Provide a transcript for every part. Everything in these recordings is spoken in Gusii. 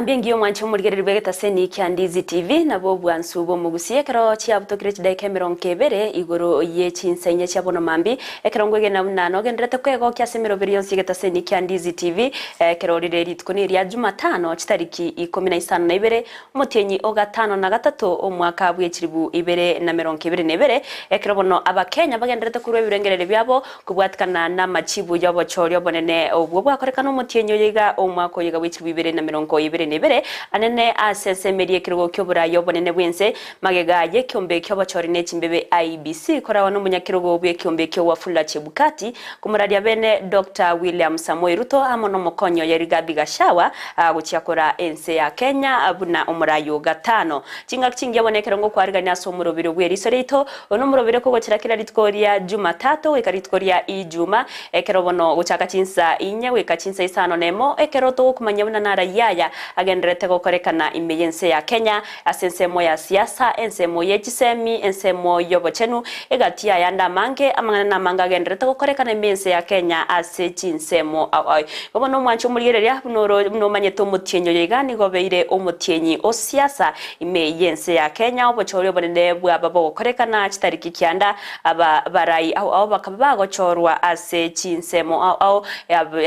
Emambia engiya omwanche omorigereria bw'egetaseni kia Ndizi TV, nabwo obwansu bw'omogusi ekero chiabutokire chidaeka emerongo ebere igoro ye chinsa inye chia bono mambia, ekero nkwegena buna nogendererete kwegokia ase emeroberi yonsi y'egetaseni kia Ndizi TV, ekero rire rituko neria Jumatano chitariki ikomi na isano na ibere Omotienyi o gatano na gatato omwaka bwe chilifu ibere na merongo ebere na ebere, ekero bono Abakenya bagendererete korua ebirengererio biabo kobwatikana namachibu y'obochori obonene obwo bwakorekana omotienyi oyo iga omwaka oyo iga bwe chilifu ibere na merongo ebere na ebere, anene ase ensemo eria ekerogo ki'oboraai obonene bw'ense, magega y'ekeombe ki'obochori ne chimbebe IEBC korawa nomonyakerogo bw'ekeombe ekio Wafula Chebukati, Komoraria bene Doctor William Samoei Ruto amo nomokonyi oye Rigathi Gachagua gochia koraa ense ya Kenya buna omorai o gatano. Chingaki chingiya bono ekero ngokwarigania ase omorobero bw'eriso riaito, oyo nomorobero kogochera kera rituko ria Jumatatu goika rituko ria Ijuma, ekero bono gochaka chinsa inye goika chinsa isano nemo, ekero togokomanyia buna narai aya agendererete gokorekana ime y'ense ya Kenya Ase ensemo ya siasa, ensemo ye chisemi, ensemo y'obochenu, egati y'ayande amange, amang'ana namange agendererete gokorekana ime y'ense ya Kenya ase chinsemo ao ao. Igo bono omwanche omorigereria buna oro buna omanyete omotienyi oyo iga nigo obeire omotienyi o siasa ime y'ense ya Kenya, obochori obonene bwaba bogokorekana chitariki kianda aba barai ao ao bakaba bagochorwa ase chinsemo ao ao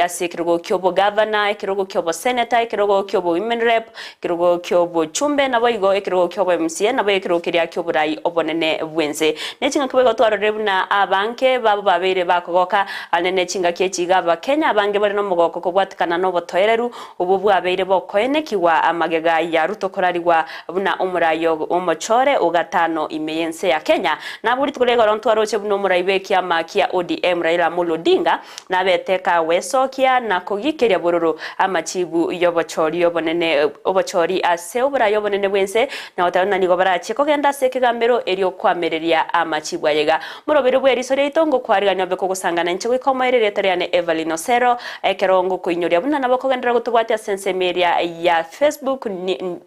ase ekerogo ki'obogavana, ekerogo ki'oboseneta, ekerogo ki'obowomen rep, Ekerogo ki'obochumbe, naboigo ekerogo ki'oboMCA, naboigo ekerogo keria ki'oborai obonene bw'ense. Ne chingaki boigo twarorire buna abange babo babeire bakogoka, aande ne chingaki echi iga Abakenya abange bare nomogoko kobwatikana nobotoereru obwo bwabeire bokoenekigwa amagega ya Ruto korarigwa buna omorai omochore o gatano ime y'ense ya Kenya. Nabwo rituko ria igoro ntwaroche buna omorai bw'ekiama kia ODM Raila Amolo Odinga Nabete kagwesokia na kogikeria bororo amachibu y'obochori obonene, obochori ase oboraai obonene bw'ense, na goteba buna nigo barachie kogenda ase ekegambero erio koamereria amachibu aye iga. Moroberi bw'eriso riaito ngokwarigania obe kogosangana inche goika omoerio erieta riane Evelyn Osero, ekero ngokoinyoria buna nabo okogenderera gotobwatia ase ensemo eria ya Facebook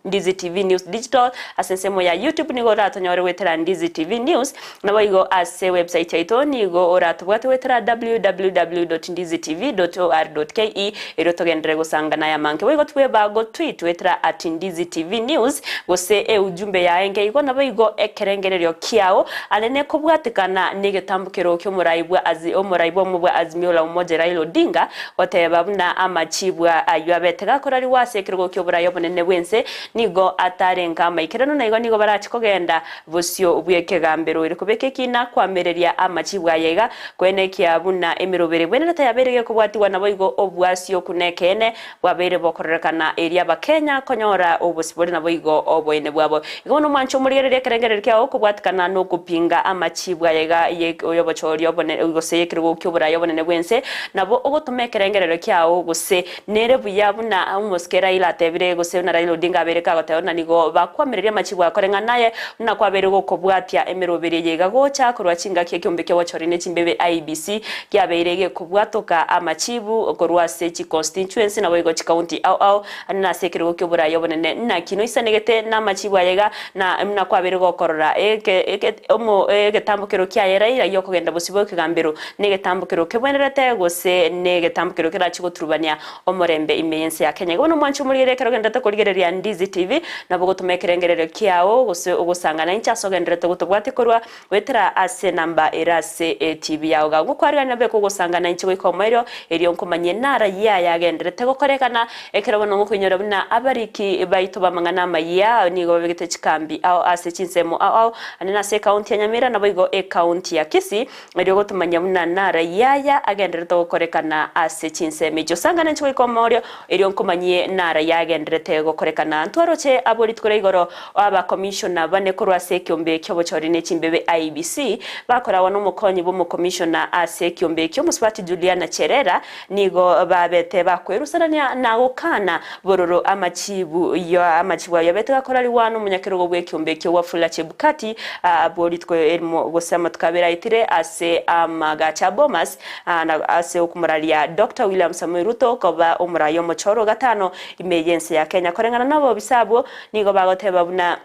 Ndizi TV News Digital, ase ensemo ya YouTube nigo oratonyore goetera Ndizi TV News, Naboigo ase website yaito nigo oratobwate goetera www.ndizitv.or.ke erio togenderere gosangana aya amange. Boigo tibweba gotweet goetera at ndiztvnews gose eujumbe yaye enke igo naboigo ekerengererio kiao anene kobwatekana negetambokero kiomorai bwa omorai bw'omo bwa Azimio la Umoja Raila Odinga goteba buna amachibwa ayio abete gakorarigwa ase ekerogo kioborai obonene bwense nigo atarenga amaikeranu naigo nigo barache kogenda Bosio bw'ekegambero ere kobeka ekiina koamereria amachibu aya iga, koenekia buna emerobere ebwenerete yabeire gekobwatigwa naboigo obwasio okwo nekeene bwabeire bokororekana erio abakenya konyora obosibore naboigo oboene bwabo. Igo bono omwanche omorigererie ekerengererio kiao kobwatikana nokopinga amachibu aya iga y'obochori obonene gose y'ekerogo ki'oboraai obonene bw'ense nabo ogotoma ekerengererio kiao gose Nere buya buna omosike Raila atebire, gose buna Raila Odinga abeire kagoteba buna nigo bakoamereria amachibu akoreng'ana naye, buna kwabeire gokobwatia emeroberi eye iga gocha korwa chingaki ekeombe ki'obochori ne chimbebe IEBC kiabeire gekobwatoka amachibu korwa ase chiconstituency naboigo chicounty ao ao ande nase ekerogo ki'oboraai obonene. Naki noisanegete namachibu aya iga na buna kwabeire gokorora eke eke omo egetambokero kiaye Raila giokogenda bosio bw'ekegambero Negetambokero kebwenerete, gose negetambokero kerachie goturubania omorembe ime y'ense ya Kenya. Igo bono omwanche omorigereria ekero ogendererete korigereria Ndizi TV, nabo ogotoma ekerengererio kiao gose ogosangana inche ase ogendererete gotobwatia korwa goetera ase enamba ere ase etv yao. Iga ngokwarigania obeke ogosangana inche goika omoerio erio nkomanyie nara yaya agendererete gokorekana ekero bono ngokoinyora buna abariki baito b'amang'ana amayia nigo babegete chikambi ao ase chinsemo ao ao ande nase ecounty ya Nyamira naboigo ecounty ya Kisii. Erio gotomanya buna narai aya agendererete gokorekana ase chinsemo echio. Sangana inche goika omorio, erio nkomanyie narai agendererete gokorekana. Ntwaroche abwo rituko ria igoro abakomishona bane korwa ase ekiombe ki'obochori ne chimbebe IEBC, bakoragwa nomokonyi bw'omokomishona ase ekiombe ekio, Omosubati Juliana Cherera, Nigo babete bakwerusanania na gokana bororo amachibu ya amachibu ayio abete gakorarigwa nomonyakerogo bw'ekiombe ekio Wafula Chebukati abwo rituko erimo gose amatuko abere aetire ase amagacho a Bomas na ase okomoraria Doctor William Samoei Ruto koba omorai omochoro o gatano ime y'ense ya Kenya. Koreng'ana nobobisa abwo nigo bagoteba buna.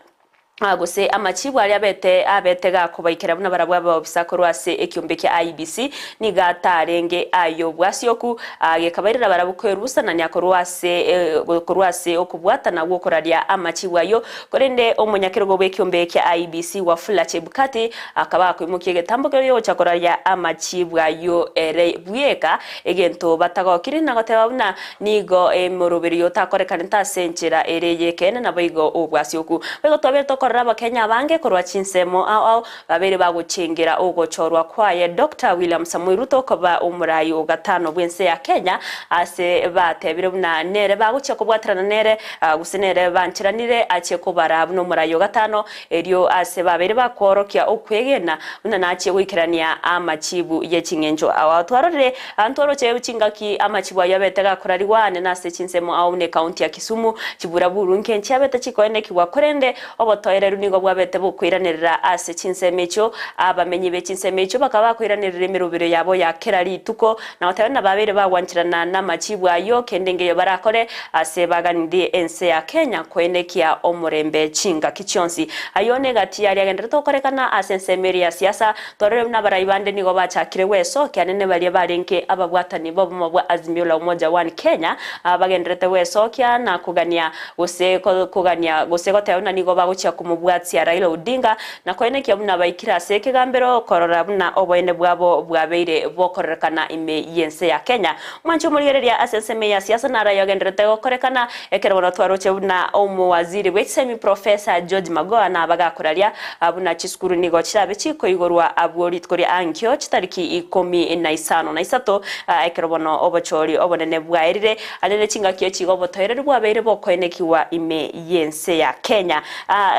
Gose amachibu aria abete abete gakobaikera buna barabwo abaofisa korwa ase ekiombe kia IEBC nigo atarenge ay'obwasioku, gekabairera barabwo kwerusanania korwa ase korwa ase okobwatana gw'okoraria amachibu ayio. Korende omonyakerogo bw'ekiombe kia IEBC Wafula Chebukati akaba akoimokia egetambo keria ogocha koraria amachibu ayio ere bweka, egento batagokiri na goteba buna Nigo emoroberio otakorekanete ase enchera ere y'ekeene naboigo obwasioku. Boigo twabeire tokorora Abakenya abange korwa chinsemo ao ao babeire bagochengera ogochorwa kwaye Doctor William Samoei Ruto koba omorai o gatano bw'ense ya Kenya ase batebire buna nere bagochia kobwaterana nere gose nere bancheranire achie kobara buna omorai o gatano erio ase babeire bakworokia okwegena buna nachie goikerania amachibu ye ching'encho ao ao twarorire Ntoroche chingaki amachibu ayio abete gakorarigwa aane nase chinsemo ao buna ekaunti ya Kisumu, chiburaburu nke nchiabete chikoenekigwa, korende obotoereru nigo bwabete bokoiranerera ase chinsemo echio. Abamenyi be chinsemo echio bakaba bakoiranerera emerobero yabo ya kera rituko, na goteba buna babeire bagwancherana namachibu ayio, kende nkeiyo barakore ase baganirie ense ya Kenya koenekia omorembe chingaki chionsi. Ayio negati yaria agenderete gokorekana ase ensemo eria ya siasa. Twarore buna abarai bande nigo bachakire gwesokia nene baria barenge ababwatani b'obomo bwa Azimio la Umoja One Kenya, bagenderete gwesokia na kogania gose kogania gose goteba buna nigo bagochia komobwatia Raila Odinga na koenekia buna baikire ase ekegambero korora buna oboene bwabo bwabeire bokororekana ime y'ense ya Kenya. Mwanche omorigereria ase ensemo eye ya siasa naro ayogenderete gokorekana ekero bono twaroche buna omowaziri bw'echisemi Professor George Magoha nabagakoraria Buna chisukuru nigo chirabe chikoigorwa abwo rituko ria ankio chitariki 13, ekero bono obochori obonene bwaerire, aria ne chingaki echi igo obotoereru bwabeire bokoenekigwa ime y'ense ya Kenya.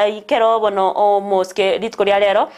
Ekero bono omosike rituko ria rero,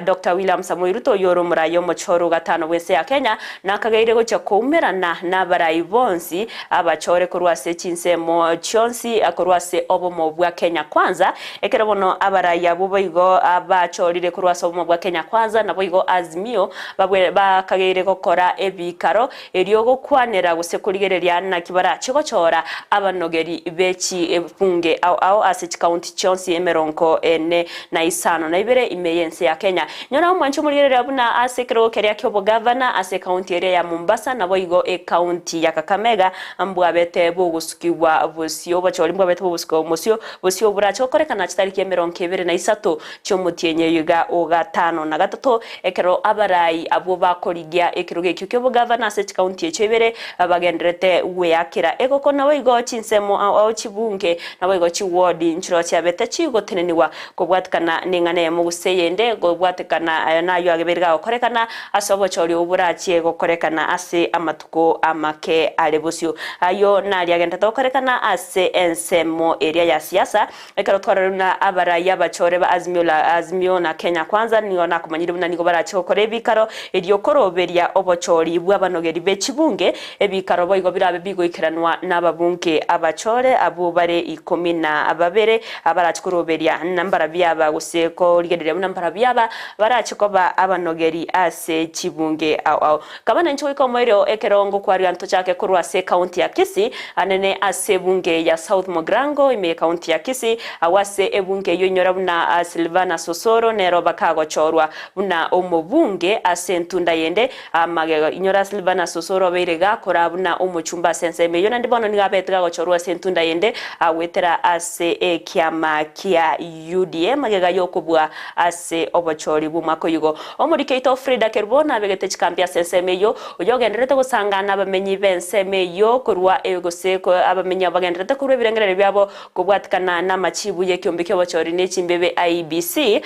Doctor William Samoei Ruto oyio ore omorai omochoro ogatano bw'ense ya Kenya, nakageire gochia koumerana nabarai bonsi abachore korwa ase chinsemo chionsi korwa ase obomo bwa Kenya Kwanza, Ekero bono abarai abwo boigo bachorire korwa ase obomo bwa Kenya Kwanza naboigo Azimio babwe bakageire gokora ebikaro erio gokwanera gose korigereria naki barache gochora abanogeri be chibunge ao ao ase chikaunti chionsi emerongo ene na isano na ibere ime y'ense ya Kenya. Nyora omwanche omorigereria buna ase ekerogo keria ki'obogavana ase ekaunti eria ya Mombasa naboigo ekaunti ya Kakamega mbwabete bogosukigwa bosio obochori mbwabete bogosukigwa mosio Bosio borache gokorekana chitariki 23 chi'omotienyi oyo iga o gatano na gatato, ekero abarai abwo bakorigia ekerogo ekio ki'obogavana ase chikaunti echio ibere bagendererete gweakera egoko. Naboigo chinsemo ao ao chibunge, naboigo chiwodi nchiroo chiabete chigotenenigwa kobwatekana neng'ana eyemo gose eyende, kobwatekana ayo nayio agebeire gagokorekana ase obochori obwo borachie gokorekana ase amatuko amake are bosio. Ayio naria agenderete gokorekana ase ensemo eria ya siasa, ekero twarorire buna abarai abachore ba Azimio la Azimio na Kenya Kwanza nigo nakomanyire buna nigo barache gokora ebikaro erio koroberia obochori bw'abanogeri be chibunge, ebikaro boigo birabe bigoikeranwa nababunge abachore abwo bare ikomi na babere abarache koroberia mbarabio aba gose korigereria buna mbarabio aba barache koba abanogeri ase chibunge ao ao. Kaba ninche goika omoerio ekero ngokwaria ntochake korwa ase ekaunti ya Kisii, anene ase ebunge ya South Mugirango ime y'ekaunti ya Kisii, agwo ase ebunge eyio inyora buna Silvanus Osoro nero bakagochorwa buna omobunge ase entunda yende amagega. Inyora Silvanus Osoro obeire gakora buna omochumba ase ensemo eyio naende bono nigo abete gagochorwa ase entunda yende goetera ase ekiama kia UDA magega y'okobua ase obochori bw'omwaka oyio. Omoriki oito Frida Kerubo nabegete chikambi ase ensemo eyio, oyio ogendererete gosangana abamenyi b'ensemo eyio korwa gose abamenyi abwo bagendererete korwa ebirengererio biabo kobwatikana namachibu y'ekiombe ki'obochori ne chimbebe IEBC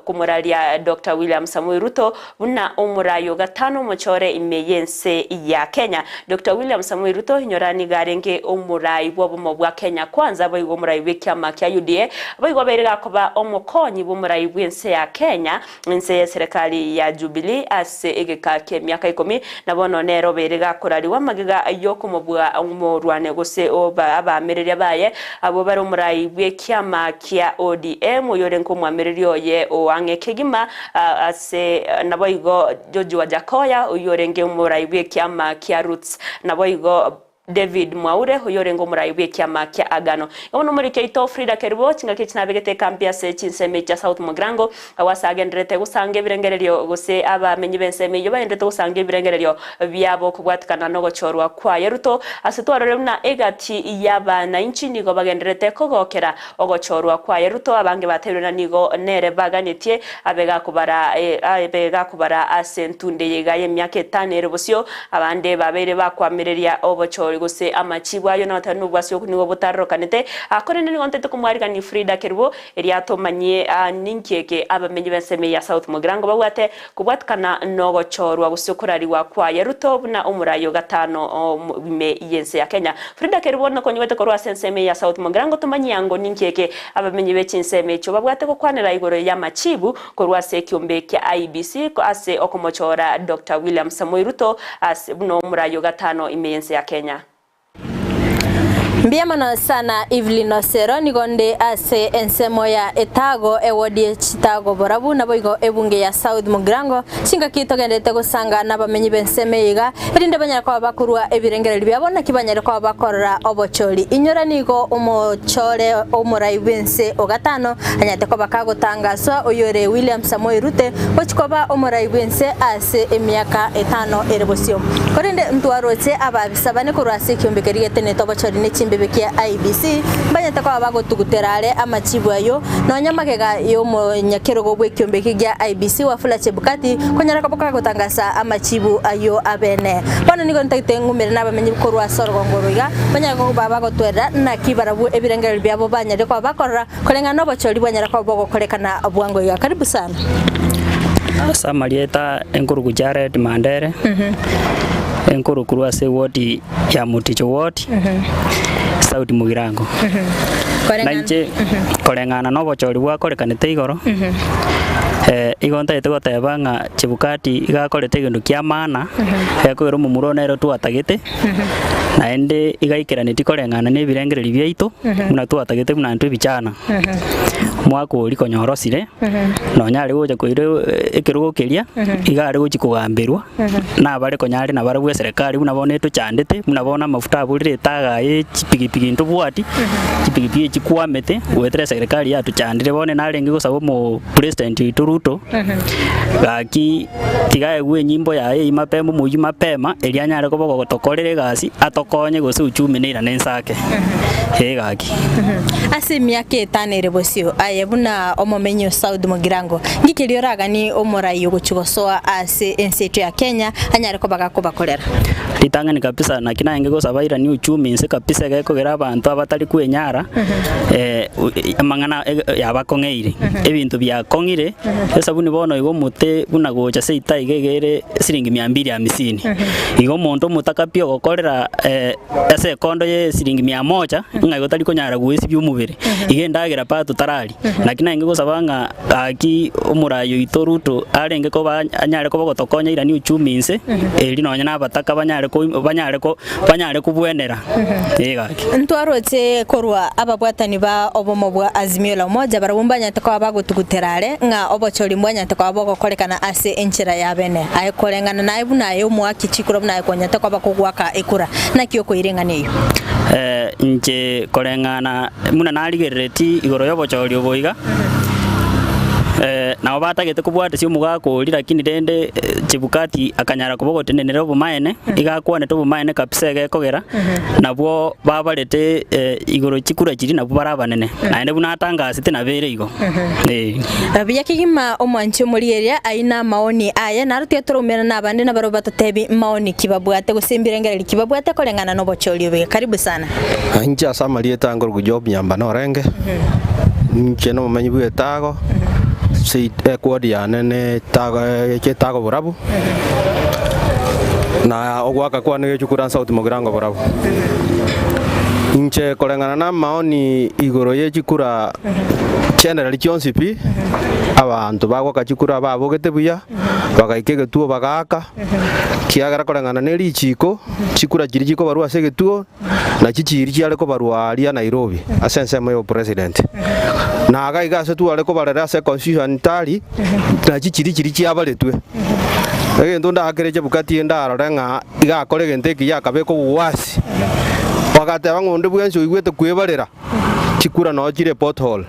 komoraria Doctor William Samoei Ruto buna omorai o gatano omochore ime y'ense ya Kenya. Doctor William Samoei Ruto inyora nigo arenge omorai bw'obomo bwa Kenya Kwanza boigo omorai bw'ekiama kia UDA boigo abeire gakoba omokonyi bw'omorai bw'ense ya Kenya Inse y'eserekari ya Jubilee ase egeka ki'emiaka ikomi, na bono nere obeire gakorarigwa magega y'okomobua omorwane gose abaamereria baye, abwo bare omorai bw'ekiama kia ODM, oyorenge omwamereria oye o ang'e kegima ase naboigo George Wajackoyah, oyio orenge omorai bw'ekiama kia Roots, naboigo. David Mwaure, oyorenge omorai bw'ekiama kia Agano. Igo bono omoriki oito Frida Kerubo, chingaki echi nabegete ekambi ase chinsemo echi chia South Mugirango, agwo ase agendererete gosanga ebirengererio gose abamenyi b'ensemo eyio bagendererete gosanga ebirengererio biabo kobwatikana nogochorwa kwaye Ruto. Ase twarorire buna egati y'abanainchi nigo bagendererete kogokera ogochorwa kwaye Ruto, abange batebirie buna nigo nere baganetie abe gakobara abe gakobara ase entunde eye iga y'emiaka etano ere bosio. Abande babeire bakoamereria obochori gose amachibu ayio notari nobwasi okwo nigo botarorokanete. Korende nigo ntete komwarigania Frida Kerubo erio atomanyie ninki eke abamenyi b'ensemo eye ya South Mugirango babwate kobwatikana nogochorwa gose okorarigwa kwaye Ruto buna omorai o gatano ime y'ense ya Kenya. Frida Kerubo nokonyigwete korwa ase ensemo eye ya South Mugirango tomanyie ango ninki eke abamenyi be chinsemo echio babwate gokwanera igoro y'amachibu Korwa ase ekiombe kia IEBC ase okomochora Doctor William Samoei Ruto ase buna omorai o gatano ime y'ense ya Kenya. Mbuya mono sana Evelyn Osero, nigo nde ase ensemo ya Etago, ewodi ye Chitago Borabu, naboigo ebunge ya South Mugirango, chingaki togenderete gosanga nabamenyi b'ensemo eye iga, erinde banyare koba bakorua ebirengererio biabo naki banyare koba bakorora obochori. Inyora nigo omochore omorai bw'ense o gatano Anyarete koba kagotangaswa oyore William Samoei Rute gochia koba omorai bw'ense ase emiaka etano ere bosio. Korende ntwaroche abaabisa bane korwa ase ekiombe keria getenenete obochori ne chimbibe kia IEBC mbanyarete koba bagotugutera are amachibu ayio nonya magega y'omonyakerogo bw'ekiombe eke gia IEBC Wafula Chebukati konyara koba kagotangasa amachibu ayio abene. Bono nigo ntagete ng'umere nabamenyi korwa ase orogongo oro iga banyare koba bagotwerera naki barabwo ebirengererio biabo banyarire koba bakorora Koreng'ana nobochori bwanyara koba bogokorekana bwango iga. Karibu sana. Ase amarieta enkuruku Jared Mandere, enkuruku ase eward ya Muticho ward, South Mugirango. Na inche koreng'ana na obochori bwakorekanete igoro, igo ntagete goteba ng'a Chebukati iga akorete egento kia maana, gekogera omomura one ere twatagete. Naende igaikeranetie koreng'ana nebirengererio biaito, buna twatagete buna intwe ebichana. Omwaka oria konya orosire, nonya are gocha koira ekerogo keria, iga are gochia kogamberwa, nabare konya are nabarabwo eserekari buna bono etochandete, buna bono amafuta aborire etaga aye chipigipigi ntobwati, chipigipigi echi chikwamete, goetera eserekari yatochandire bono narenge gosaba omo president oito Ruto, gaki. Tiga aegwe enyimbo yaye eyio mapema omoyio mapema, erio anyare koba ogotokorera egasi, atokonye gose uchumi neirane inse ake. Ee gaki. Ase emiaka etano ere bosio, aye buna omomenyi o South Mugirango, nki keria oraganie omorai ogochia gosoa ase ense yaito ya Kenya anyare koba gakobakorera? Ritang'ani kabisa naki narenge gosaba airanie uchumi inse kabisa egekogera abanto abatari kwenyara amang'ana yabakong'eire. Ebinto biakong'ire, esabuni bono iga omote buna gocha seita iga iga ere siringi mia mbili hamsini. Igo omonto omotaka pi ogokorera ase ekondo ye siringi mia moja, ng'a igo tari konyara goesibia omobere. Iga endagera mpaka totararia. Naki narenge gosaba ng'a gaki omorai oito Ruto arenge koba anyare koba ogotokonya airanie uchumi inse, erio nonye na abataka banyare ko banyare ko banyare kobwenera, ee gaki. Ntwaroche korwa ababwatani ba obomo bwa Azimio la Umoja barabwo mbanyarete koba bagotugutera are ng'a obochori mbwanyarete koba bogokorekana ase enchera ya bene. Aye koreng'ana naye buna aye omoaki chikura buna aye kwanyarete koba kogoaka ekura. Naki okoira eng'ana eyio? Inche koreng'ana buna narigereretie igoro y'obochori obo iga, nabo batagete kobwatesia omogaka oria lakini rende Chebukati akanyara koba ogotenenera obomaene, iga akwanete obomaene kabisa egekogera, nabwo babarete igoro chikura chiria nabwo bare abanene, naende buna atangasete nabo ere igo, ee. Buya kegima omwanchi omorigereria aye namaoni aye, naro tiga toraumera nabande nabarabwo batotebi maoni ki babwate gose mbirengererio ki babwate koreng'ana nobochori obo iga. Karibu sana. Inche ase amarieta nkorokwa Job Nyamba norenge, inche nomomenyi bw'etago, ase eward yane ne etago etago borabu, na ogoaka kwane gechukura South Mugirango borabu. Inche koreng'ana na amaoni igoro ye chikura generally chionsi pi, abanto bagoaka chikura babogete buya, bagaika egetuo bagaaka, Ekiagera koreng'ana ne richiiko, chikura chiria chikobarwa ase egetuo, nachio chiria chiare kobarwa aria Nairobi ase ensemo y'obopresident. Na iga iga ase tware kobarera ase econstitution tari, nachio chiria chiria chiabaretwe. Egento ndakere Chebukati ndarore ng'a iga akore egento ekiya akabeka obowasi. Bagateba ng'a onde bwensi oigwete kwebarera chikura noo chire pothole.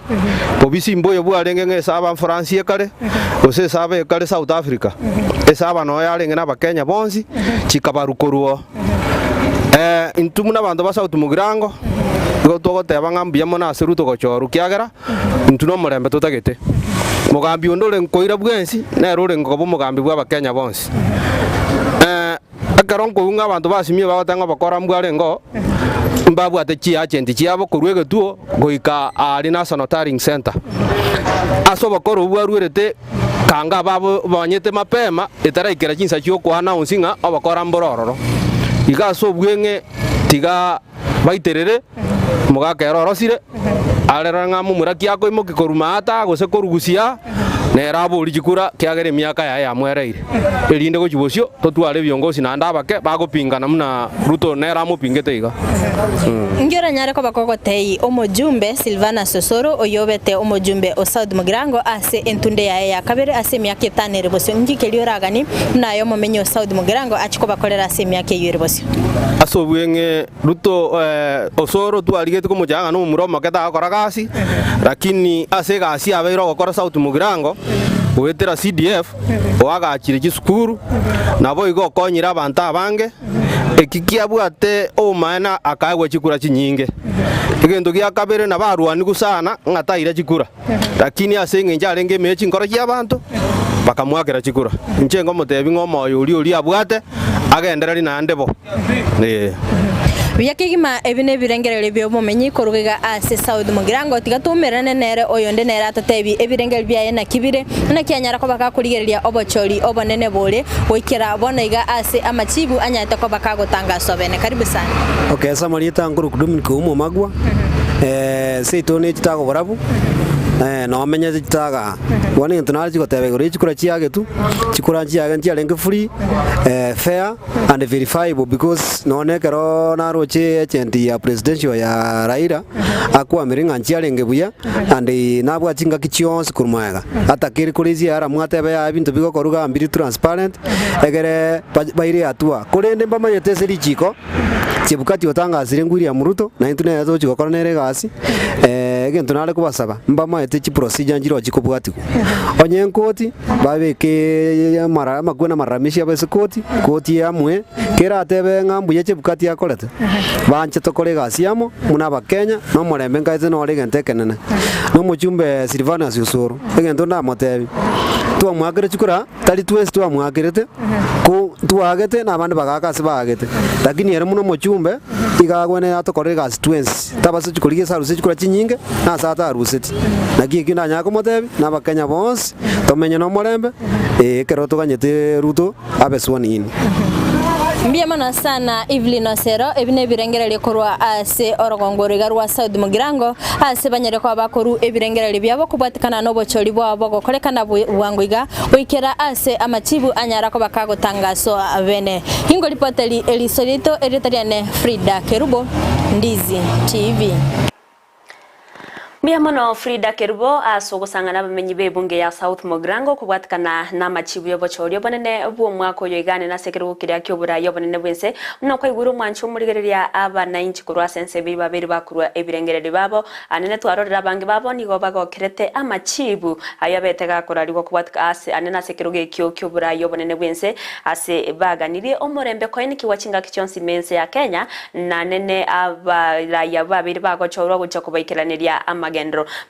Bobisi mboyo bwarenge ng'a esaba France ekare, gose esaba ekare South Africa, esaba noo yarenge na abakenya bonsi, chikabarwa korwa oo. Intwe buna abanto ba South Mugirango, nigo togoteba ng'a mbuya mono ase Ruto gochorwa ekiagera intwe nomorembe totagete. Mogambi onde ore nkoira bwensi, nere ore koba omogambi bwa abakenya bonsi. Ekero nkoigwa ng'a abanto basimie bagoteba ng'a obokora mbwarenge oo, mbabwate chiagent chiabo korwa egetuo goika aaria National Tallying Centre. Ase obokora obwo bwaruerete kanga ababo bamanyete mapema etaraikera chinsa chi'okoannounce ng'a obokora mbore ororo. Iga ase obweng'e tiga baiterere, omogaka ere orosire, arere ng'a momura ki akoimokia korwa maata gose korwa gusii, nere aborie chikura ekiagera emiaka yaye yamwereire, erinde gochia bosio totware ebiongozi naende abake bagopingana buna Ruto nere amopingete iga. Inki oranyare koba kogotei omojumbe Silvanus Osoro oyio obete omojumbe o South Mugirango ase entunde yaye ya kabere ase emiaka etano ere bosio? Inki keria oragani buna aye omomenyi o South Mugirango achie kobakorera ase emiaka eyio ere bosio? Ase obweng'e Ruto Osoro twarigetie komochaka ng'a nomomura omoke tagokora gasi, lakini ase egasi abeire ogokora South Mugirango goetera CDF oagachire chisukuru, naboigo okonyire abanto abange, eki kiabwate obomaene akaegwa chikura chinyinge. Egento gia kabere nabo arwanigwe sana ng'a taira chikura, lakini ase eng'encho arenge ime ye chinkoro chi'abanto, bakamoakera chikura. Inche nkomotebia ng'a omoyo oria oria abwate, agendereri naende bo. Ee. Buya kegima ebi nebirengererio bi'obomenyi korwa iga ase South Mugirango, tiga toumerane nere oyonde nere atotebi ebirengererio biaye naki bire, naki anyara koba gakorigereria obochori obonene bore goikera bono iga ase amachibu anyarete koba kagotangaswa bene. Karibu sana. Okay, ase amarieta nkorokwa Dominic Oumo Magwa, seito ne chitago borabu, nomenyete chitaga. Bono egento nare chigoteba igoro ye chikura chiagetwe, chikura nchiage nchiarenge free, fair and verifiable because nonye ekero naroche agent ya presidential ya Raila, akwamire ng'a nchiarenge buya and nabwate chingaki chionsi korwa magega, atakeri kore eziara mwatebe yaya ebinto bigokorwa igaa mbiri transparent, egere baire hatua. Korende mbamanyete ase richiko, Chebukati otangasire ng'a William Ruto, na intwe nere togochia gokora nere egasi, egento nare kobasaba, mbamaete chiprocedure nchirochio chikobwatigwa. Onye enkoti, babeke amara amakwe na amararamishi abe ase koti, koti eamue, keratebe ng'a mbuya Chebukati akorete, banche tokore egasi amo, buna abakenya, na omorembe nkaete nore egento ekenene. Na omochumbe Silvanus Osoro, egento ndamotebi, twamwakire chikura. Tari twensi twamwakerete, ko ntwaagete na abande bagaaka ase baagete. Lakini ere buna omochumbe, iga agwenerete atokorere egasi twensi, tabasa korigia ase aruseti chikura chinyinge, na ase ataruseti. Naki ekio ndanyare komotebia, na Abakenya bonsi, tomenye nomorembe, ee, ekero toganyete Ruto abe sworn in. Mbuya mono sana Evelyn Osero, ebi nebirengererio korwa ase orogongo oro iga rwa South Mugirango, ase banyare koba bakorua ebirengererio biabo kobwatekana nobochori bwabo bogokorekana bwango iga goikera ase amachibu anyara koba kagotangaswa bene. Ingoripoteri eriso riaito erieta riane Frida Kerubo, Ndizi TV. Mbuya mono Frida Kerubo ase ogosang'ana abamenyi b'ebunge ya South Mogrango kobwatekana namachibu y'obochori obonene bw'omwaka oyo igane nase ekerogo keria ki'oborai obonene bw'ense buna kwaigure omwanchi omorigereria abanainchi korwa ase ense ebeyi babere bakorwa ebirengererio babo anene twarorire abange babo nigo bagokerete amachibu ayo abete gakorarigwa kobwatika ase anene ase ekerogo ekio ki'oborai obonene bw'ense ase baganirie omorembe koenekiwa chingaki chionsi m'ense ya Kenya Na nene abarayia babeire bagochorwa gochia kobaikeraneria amagenderero.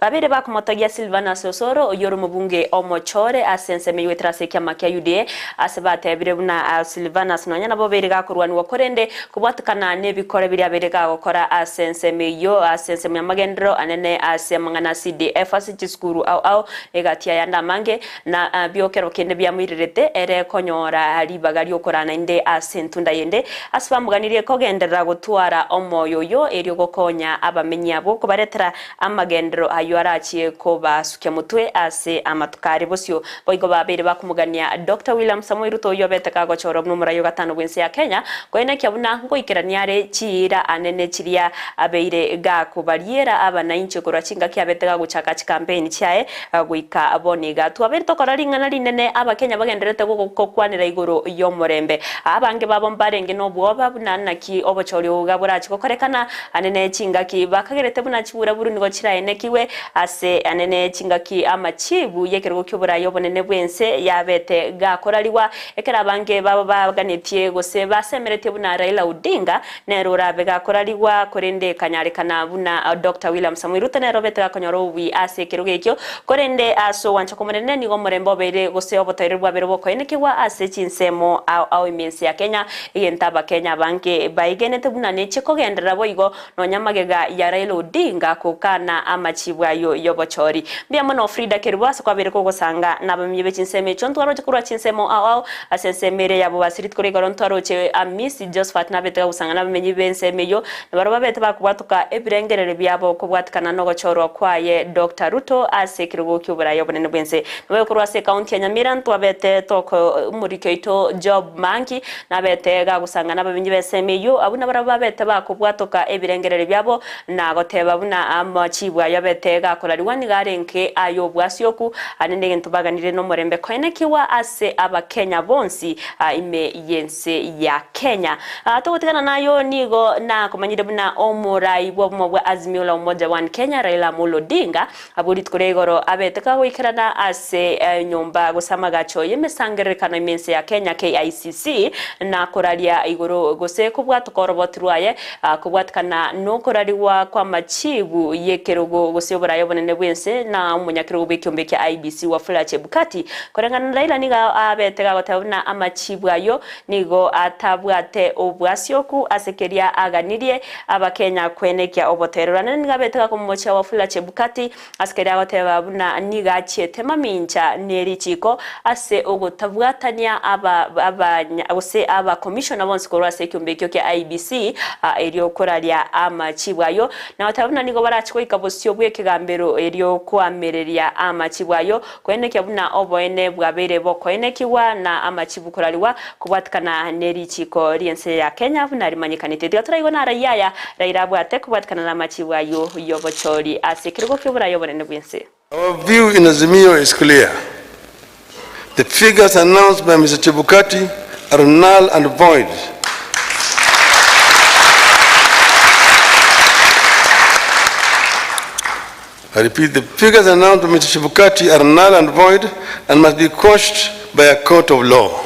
Babeire bakomotogia Silvanus Osoro, oyio ore omobunge omochore ase ensemo eyio goetera ase ekiama kia UDA, ase batebire buna Silvanus nonya nabo obeire gakorwanigwa korende kobwatekana nebikore biria abeire gagokora ase ensemo eyio ase ensemo y'amagenderero anene ase amang'ana a CDF ase chisukuru ao ao egati ayande amange Na biokero kende biamoirerete ere konyora ribaga ri'okorana inde ase entunda yende, ase bamoganirie kogenderera gotwara omoyo oyio erio gokonya abamenyi abwo kobaretera amagena. amagenderero ayio arachie kobasukia motwe ase amatuko are bosio. Boigo babeire bakomogania Doctor William Samoei Ruto oyio obete kagochorwa buna omorai o gatano bw'ense ya Kenya, koenekia buna ngoikerania are chiira anene chiria abeire gakobariera abanainchi korwa chingaki abete gagochaka chikampeini chiaye goika bono iga. Twabeire tokora ring'ana rinene abakenya bagendererete gokwanera igoro y'omorembe. Abange babo mbarenge nobwoba buna naki obochori obo iga borache gokorekana anene chingaki bakagerete buna chiburaburu nigo chiraenekigwe ase anene chingaki amachibu y'ekerogo ki'oboraai obonene bw'ense yabete gakorarigwa ekero abange babo baganetie gose basemeretie buna Raila Odinga nere orabe gakorarigwa korende ekanyarekana buna Doctor William Samoei Ruto nere obete gakonyora obobui ase ekerogo ekio korende ase ogwancha kw'Omonene nigo omorembe obeire gose obotoereru bwabeire bokoenekigwa ase chinsemo ao ao ime ense ya Kenya egento abakenya abange baegenete buna neche kogenderera boigo Nonya magega ya Raila Odinga gokana amachibu ayio y'obochori. Mbuya mono Frida Kerubo ase kwabeire kogosanga nabamenyi be chinsemo echio ntwaroche korwa chinsemo ao ao ase ensemo eria yabo base rituko ria igoro ntwaroche Amisi Josphat nabete gagosanga nabamenyi b'ensemo eyio nabarabwo babete bakobwatoka ebirengererio biabo kobwatikana nogochorwa kwaye Doctor Ruto ase ekerogo ki'oboraai obonene bw'ense. Naboigo korwa ase ekaunti ya Nyamira ntwabete toko omoriki oito Job Mangi Nabete gagosanga nabamenyi b'ensemo eyio, abwo nabarabwo babete bakobwatoka ebirengererio biabo, na goteba buna amachibu ayio abete gakorarigwa nigo arenge ay'obwasioku, aria negento baganire nomorembe koenekigwa ase Abakenya bonsi ime y'ense ya Kenya. Togotigana nayo nigo nakomanyire buna omorai bw'obomo bwa Azimio la Umoja One Kenya Raila Amolo Odinga Abwo rituko ria igoro abete kagoikerana ase enyomba gose amagacho y'emesangererekano ime ense ya Kenya, KICC, na koraria igoro gose kobwatoka oroboti rwaye kobwatikana nokorarigwa kw'amachibu y'ekerogo gose oboraai obonene bw'ense na omonyakerogo bw'ekiombe kia IEBC Wafula Chebukati. Koreng'ana na Raila nigo abete gagoteba buna amachibu ayio nigo atabwate obwasioku ase keria aganirie Abakenya kwenekia obotoereru. Naende nigo abete gakomomochia Wafula Chebukati ase keria agoteba buna nigo achiete mamincha ne richiiko ase ogotabwatania aba aba gose aba commissioner bonsi korwa ase ekiombe ekio kia IEBC erio koraria amachibu ayio. Na goteba buna nigo barache goika bosio bw'ekegambero erio koamereria amachibu ayio Koenekia buna oboene bwabeire bokoenekigwa na amachibu korarigwa kobwatikana ne richiiko ri'ense ya Kenya buna rimanyekanete. Tiga toraigwe narayio aya Raila abwate kobwatikana namachibu ayio y'obochori ase ekerogo ki'oboraai obonene bw'ense. Our view in Azimio is clear, the figures announced by Mister Chebukati are null and void. I repeat, the figures announced by Mr. Chebukati are null and void and must be quashed by a court of law.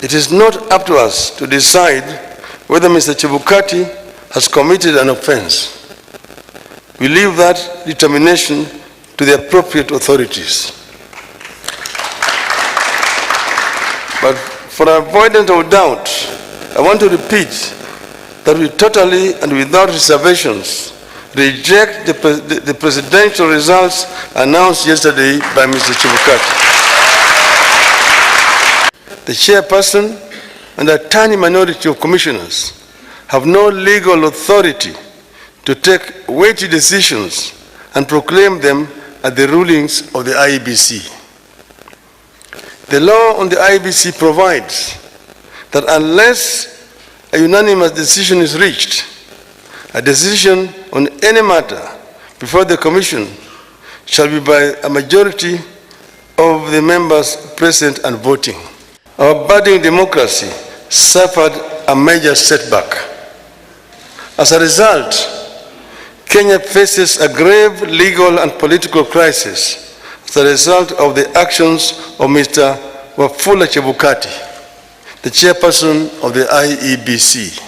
It is not up to us to decide whether Mr. Chebukati has committed an offense. We leave that determination to the appropriate authorities. But for avoidance of doubt, I want to repeat that we totally and without reservations reject the, the, the presidential results announced yesterday by Mr. Chebukati. The chairperson and a tiny minority of commissioners have no legal authority to take weighty decisions and proclaim them at the rulings of the IEBC. The law on the IEBC provides that unless a unanimous decision is reached, a decision on any matter before the Commission shall be by a majority of the members present and voting. Our budding democracy suffered a major setback. As a result, Kenya faces a grave legal and political crisis as a result of the actions of Mr. Wafula Chebukati, the chairperson of the IEBC.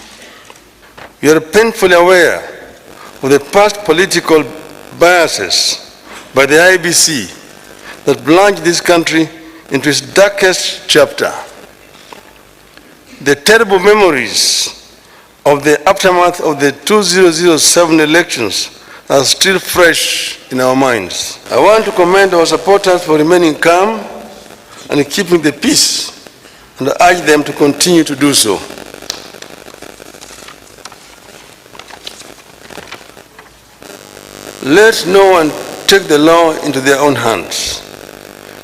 We are painfully aware of the past political biases by the IEBC that plunged this country into its darkest chapter. The terrible memories of the aftermath of the 2007 elections are still fresh in our minds. I want to commend our supporters for remaining calm and keeping the peace and urge them to continue to do so. Let no one take the law into their own hands.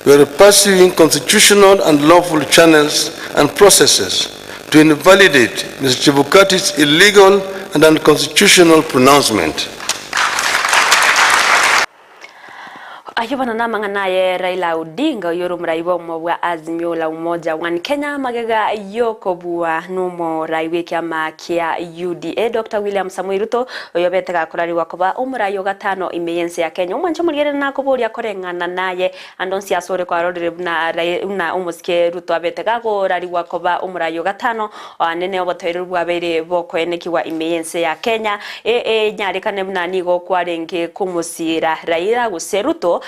We are pursuing constitutional and lawful channels and processes to invalidate Mr. Chebukati's illegal and unconstitutional pronouncement. Ayio bono namang'ana aye Raila Odinga oyio ore omorai bw'obomo bwa Azimio la Umoja One Kenya magega y'okobua nomorai bw'ekiama kia UDA Doctor William Samoei Ruto oyio obete gakorarigwa koba omorai o gatano ime y'ense ya Kenya. Omwanche omorigereri nakoboria koreng'ana naye ande onsi ase ore kwarorire buna buna omosike Ruto abete gagorarigwa koba omorai o gatano Oanene obotoereru bwabeire bokoenekigwa ime y'ense ya Kenya, enyarekane buna nigo kwarenge komosiira Raila gose Ruto.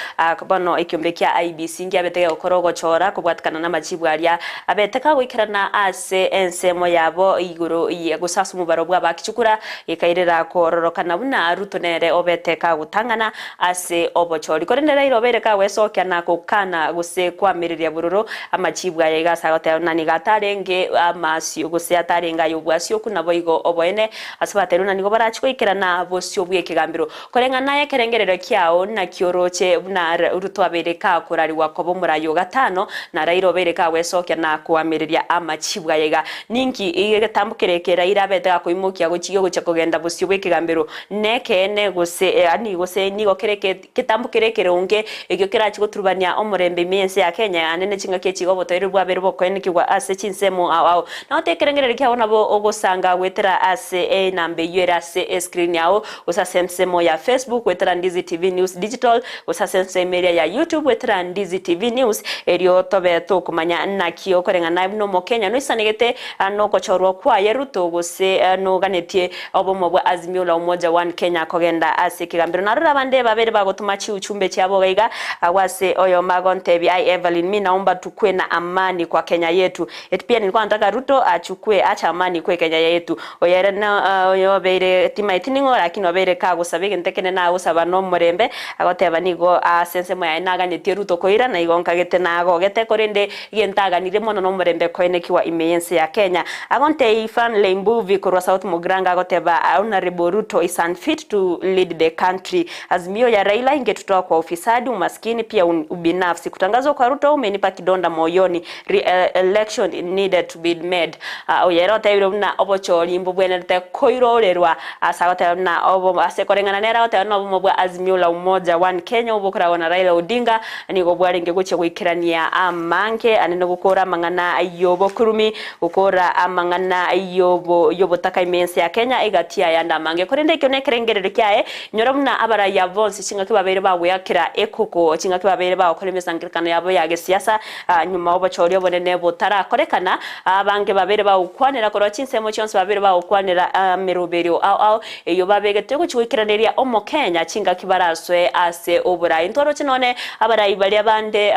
Bono ekiombe kia IEBC ngiabete gegokora ogochora kobwatikana namachibu aria abete kagoikerana ase ensemo yabo igoro gose ase omobaro bw'abakichukura, gekairera kororokana buna Ruto nere obete kagotang'ana ase obochori. Korende Raila obeire kagwesokia na gokana gose koamereria bororo Amachibu aya iga ase agoteba buna nigo atarenge amasio, gose atarenge ay'obwasioku, naboigo oboene ase baterwe na nigo barache goikerana bosio bw'ekegambero. Koreng'ana naye ekerengererio kiao naki oroche buna Ruto abeire kakorarigwa koba omoraia o gatano, na Raila obeire kagwesokia na koamereria amachibu aya iga. Ninki egetambo kere eke Raila abete gakoimokia gochia gochia kogenda bosio bw'ekegambero nekeene gose yaani gose nigo kere Ketambo keria ekeronge, ekio kerachie goturubania omorembe ime y'ense ya Kenya yane ne chingaki echi iga obotoereru bwabeire bokoenekigwa ase chinsemo ao ao. Nao tekerengererio kiabo nabo ogosanga goetera ase enamba eyio ere ase escreen yao, gose ase ensemo ya Facebook goetera Ndizi TV News Digital, gose ase ensemo eria ya YouTube goetera Ndizi TV News, erio tobe tokomanya naki okoreng'ana naye buna omokenya noisanegete nogochorwa kwaye Ruto gose noganetie Obomo bwa Azimio la Umoja One Kenya kogenda ase ekegambero. Narora abande babere bagotoma chiuchumbe chiabo iga iga agwo ase oyomo agontebia ai Evelyn mi naomba tukue na amani kwa Kenya yetu. Eti pia nilikuwa nataka Ruto achukue acha amani ikue Kenya yetu. Oyo ere na oyo obeire timaeti ning'o lakini obeire kagosaba egento ekenene agosaba nomorembe agoteba nigo ase ensemo yaye naganetie Ruto koira na igo nkagete nagogete korende Egento aganire mono nomorembe koenekigwa ime y'ense ya Kenya. Agontei Fanley Mbuvi korwa South Mugirango agoteba Honourable Ruto is unfit to lead the country. Azimio ya Raila ingetutoa kwa ufisadi, umaskini pia ubinafsi. Kutangazwa kwa Ruto umenipa kidonda moyoni. Re-election needed to be made. Oyo ere otebire buna obochori mbobwenerete koirorerwa ase agoteba buna obo ase koreng'ana nere agoteba buna obomo bwa Azimio la Umoja One Kenya obokoragwa na Raila Odinga Nigo bwarenge gochia goikerania amange ane nogokora amang'ana y'obokurumi, gokora amang'ana y'obotaka ime y'ense ya Kenya egati y'ayande amange. Korende ekio nekerengererio kiaye, inyora buna abaraiya bonsi chingaki babeire bagweakera ekoko, chingaki babeire bagokora emesangererekano yabo ya gesiasa nyuma obochori obonene botarakorekana, abange babeire bagokwanera korwa chinsemo chionsi babeire bagokwanera emeroberio ao ao Eyio babegete gochia goikeraneria Omokenya chingaki barasoe ase oborai. Ntwaroche nonye abarai baria bande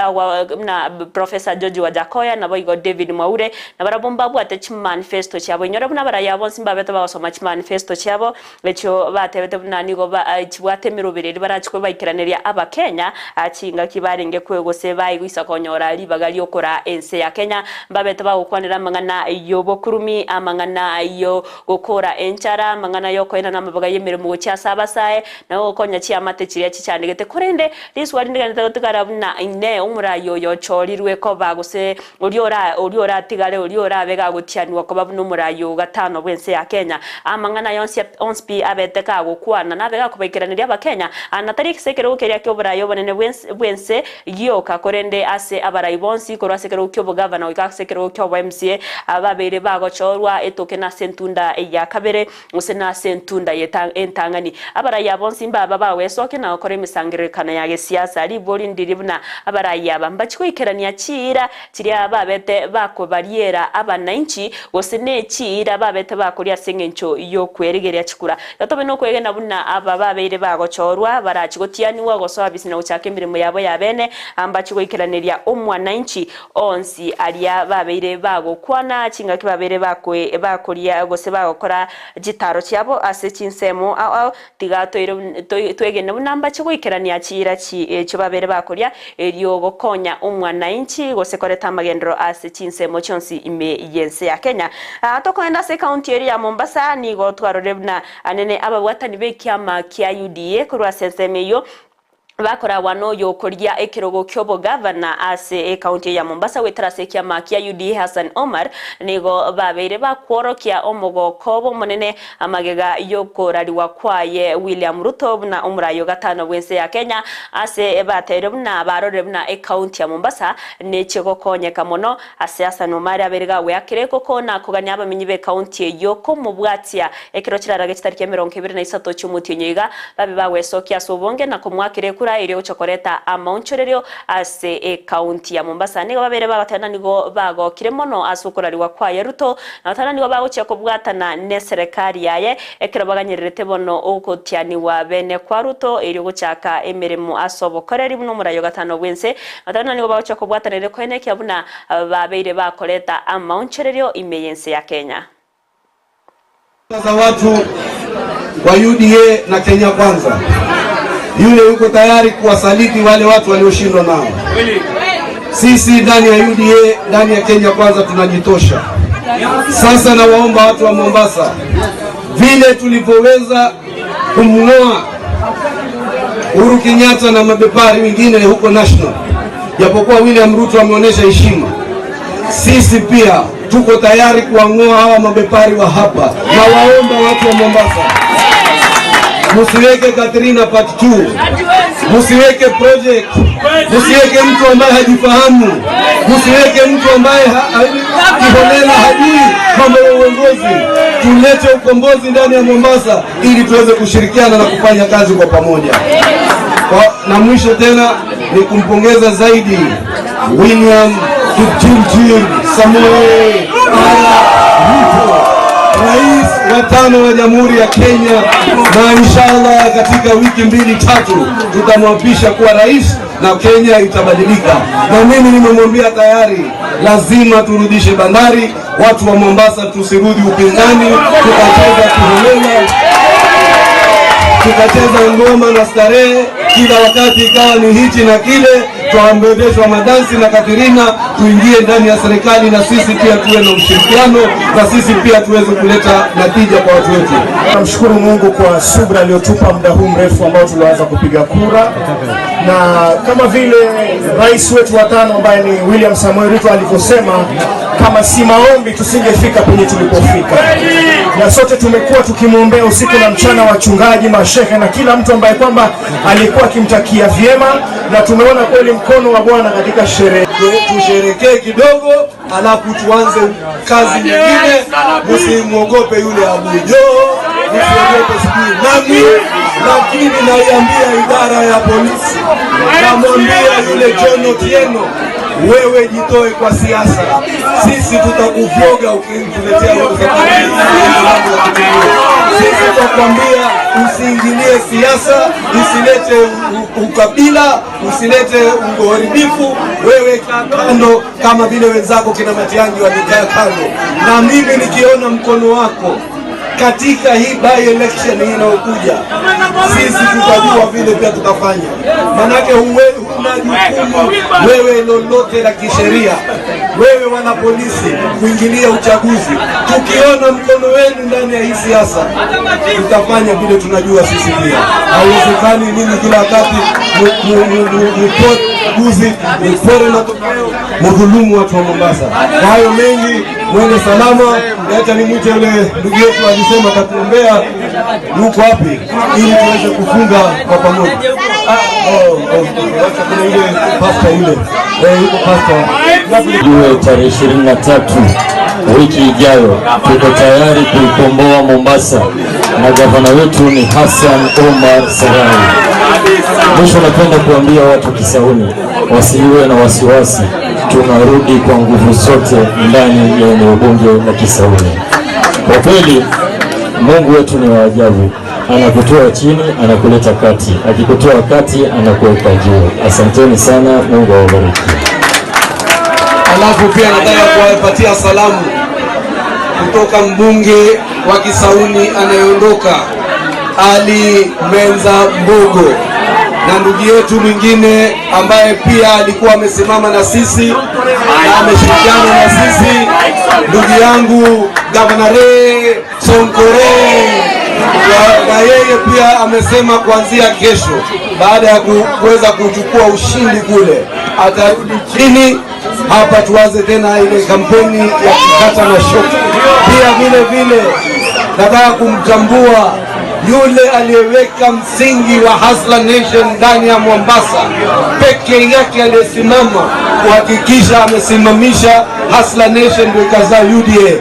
buna Professor George Wajackoyah naboigo David Mwaure nabarabwo mbabwate chimanifesto chiabo. Inyore buna abarai aba bonsi mbabete bagosoma chimanifesto chiabo echio batebete buna nigo chibwate emeroberi eria barache kobaikeraneria Abakenya chingaki barenge gose baigwisa konyora ribaga riokoraa ense ya Kenya. Mbabete bagokwanera amang'ana yobokurumi, amang'ana yo Gokora enchara, amang'ana y'okoenana amabaga y'emeremo gochia ase abasae, na gokonya chiamate chiria chichandegete. Korende risuba rinde rigenderete gotigara buna Inee, omoraai oyo ochorirwe koba, gose oria ora oria oratigare, oria orabe gagotianigwa koba buna omoraai o gatano bw'ense ya Kenya? Amang'ana aya onsi onsi pi abete kagokwana, nabe gakobaikeraneria Abakenya, na tari ase ekerogo keria ki'oboraai obonene bw'ense bw'ense gioka, korende ase abarai bonsi, korwa ase ekerogo ki'obogavana goika ase ekerogo ki'obo-MCA, ababeire bagochorwa etoke nase entunda ya kabere, gose nase entunda entang'ani. Abarai aba bonsi mbaba bagwesokia na gokora emesangererekano ya gesiasa. Ribori ndiri buna abarai aba mbachie goikerania chiira chiria babete bakobariera abanainchi, gose ne chiira babete bakoria ase engencho y'okwerigeria chikura. Tobe nokwegena buna aba babeire bagochorwa, barachie gotianigwa gosoa bisi na gochaka emeremo yabo y'abene, mbachie goikeraneria omwananchi onsi aria babeire bagokwana chingaki babeire bakoria gose bagokora chitaro chiabo ase chinsemo ao ao. Tiga twegene buna mbachie goikerania chiira. chiira echio babere bakoria, erio gokonya omwanainchi gose koreta amagenderero ase chinsemo chionsi ime y'ense ya Kenya. Tokoenda ase ekaunti eria ya Mombasa, nigo twarorire buna anene ababwatani b'ekiama kia UDA korwa ase ensemo eyio Bakoragwa noyokoria ekerogo ki'obogavana ase ekaunti ya Mombasa goetera ase ekiama kia UDA Hassan Omar nigo babeire bakworokia omogoko obo omonene amagega yokorariwa kwaye William Ruto buna omorai o gatano bwense ya Kenya ase bateire buna barorire buna ekaunti ya Mombasa nechie gokonyeka mono ase Hassan Omar abeire gagweakire ekoko na kogania abamenyi b'ekaunti eyio komobwatia Ekero chirarage chitariki 23 chi'omotienyi oiga, babe bagwesokia ase obonge na komoakera ekura erio gochia koreta amaonchorerio ase ekaunti ya Mombasa. Nigo babeire bagoteba nigo bagokire mono ase okorarigwa kwaye Ruto, na goteba nigo bagochia kobwatana neserekari yaye ekero baganyererete bono ogotianigwa bene kwa Ruto erio gochaka emeremo ase obokoreri buna omorai o gatano bw'ense. Na goteba nigo bagochia kobwatana erio koenekia buna babeire bakoreta amaonchorerio ime y'ense ya Kenya. Za watu wa UDA na Kenya Kwanza, yule yuko tayari kuwasaliti wale watu walioshindwa nao. Sisi ndani ya UDA, ndani ya Kenya Kwanza tunajitosha. Sasa nawaomba watu wa Mombasa, vile tulivyoweza kumng'oa Uhuru Kenyatta na mabepari wengine huko national, japokuwa William Ruto ameonyesha heshima, sisi pia tuko tayari kuwang'oa hawa mabepari wa hapa, na waomba watu wa Mombasa, musiweke Katrina part 2, musiweke project, musiweke mtu ambaye hajifahamu, musiweke mtu ambaye kiholela hajui mambo ya uongozi. Tulete ukombozi ndani ya Mombasa ili tuweze kushirikiana na kufanya kazi kwa pamoja. Na mwisho tena ni kumpongeza zaidi William Kipchirchir Samoei Arap Ruto, rais wa tano wa Jamhuri ya Kenya, na inshallah katika wiki mbili tatu tutamwapisha kuwa rais na Kenya itabadilika. Na mimi nimemwambia tayari, lazima turudishe bandari. Watu wa Mombasa tusirudi upinzani, tukacheza kiholela tukacheza ngoma na starehe kila wakati, ikawa ni hichi na kile, twaambedeshwa madansi na Katirina, tuingie ndani ya serikali na sisi pia tuwe na ushirikiano na sisi pia tuweze kuleta natija kwa watu wetu. Namshukuru Mungu kwa subra aliyotupa muda huu mrefu ambao tulianza kupiga kura, na kama vile rais wetu wa tano ambaye ni William Samoei Ruto alivyosema, kama si maombi tusingefika penye tulipofika, na sote tumekuwa tukimwombea usiku na mchana, wachungaji, mashehe na kila mtu ambaye kwamba alikuwa akimtakia vyema, na tumeona kweli mkono wa Bwana katika sherehe. Tusherekee kidogo, alafu tuanze kazi nyingine. Msimwogope yule Abu Joho, msiogope sijui nani, lakini naiambia idara ya polisi, namwambia yule John Otieno, wewe jitoe kwa siasa, sisi tutakuvyoga ukituletea sisi tutakwambia usiingilie siasa, usilete ukabila, usilete uharibifu. Wewe kaa kando kama vile wenzako kina Matiang'i walikaa kando. Na mimi nikiona mkono wako katika hii by election hii inayokuja, sisi tutajua vile pia tutafanya, manake huna jukumu wewe lolote la kisheria, wewe wana polisi kuingilia uchaguzi. Tukiona mkono wenu ndani ya hii siasa, tutafanya vile tunajua sisi pia. Haiwezekani ninyi kila wakati uchaguzi mpore matokeo, mudhulumu watu wa Mombasa. Kwa hayo mengi, mwende salama. Acha nimwite yule ndugu yetu alisema atatuombea, yuko wapi, ili tuweze kufunga kwa pamoja. Acha kuna yule pasta yule, yuko pasta. Jue tarehe 23 wiki ijayo tuko tayari kuikomboa Mombasa na gavana wetu ni Hassan Omar Sarai. Mwisho, napenda kuambia watu Kisauni wasiwe na wasiwasi, tunarudi kwa nguvu zote ndani ya eneo bunge la Kisauni. Kwa kweli Mungu wetu ni wa ajabu, anakutoa chini anakuleta kati, akikutoa kati anakuweka juu. Asanteni sana, Mungu awabariki. Alafu pia nataka kuwapatia salamu kutoka mbunge wa Kisauni anayeondoka Ali Menza Mbogo. na ndugu yetu mwingine ambaye pia alikuwa amesimama na sisi na ameshirikiana na sisi, ndugu yangu Gavana Ray Sonkore, na yeye pia amesema kuanzia kesho, baada ya kuweza kuchukua ushindi kule, atarudi chini hapa tuanze tena ile kampeni ya kukata na shoka. Pia vile vile nataka kumtambua yule aliyeweka msingi wa Hustler Nation ndani ya Mombasa, peke yake aliyesimama kuhakikisha amesimamisha Hustler Nation ndio ikazaa UDA,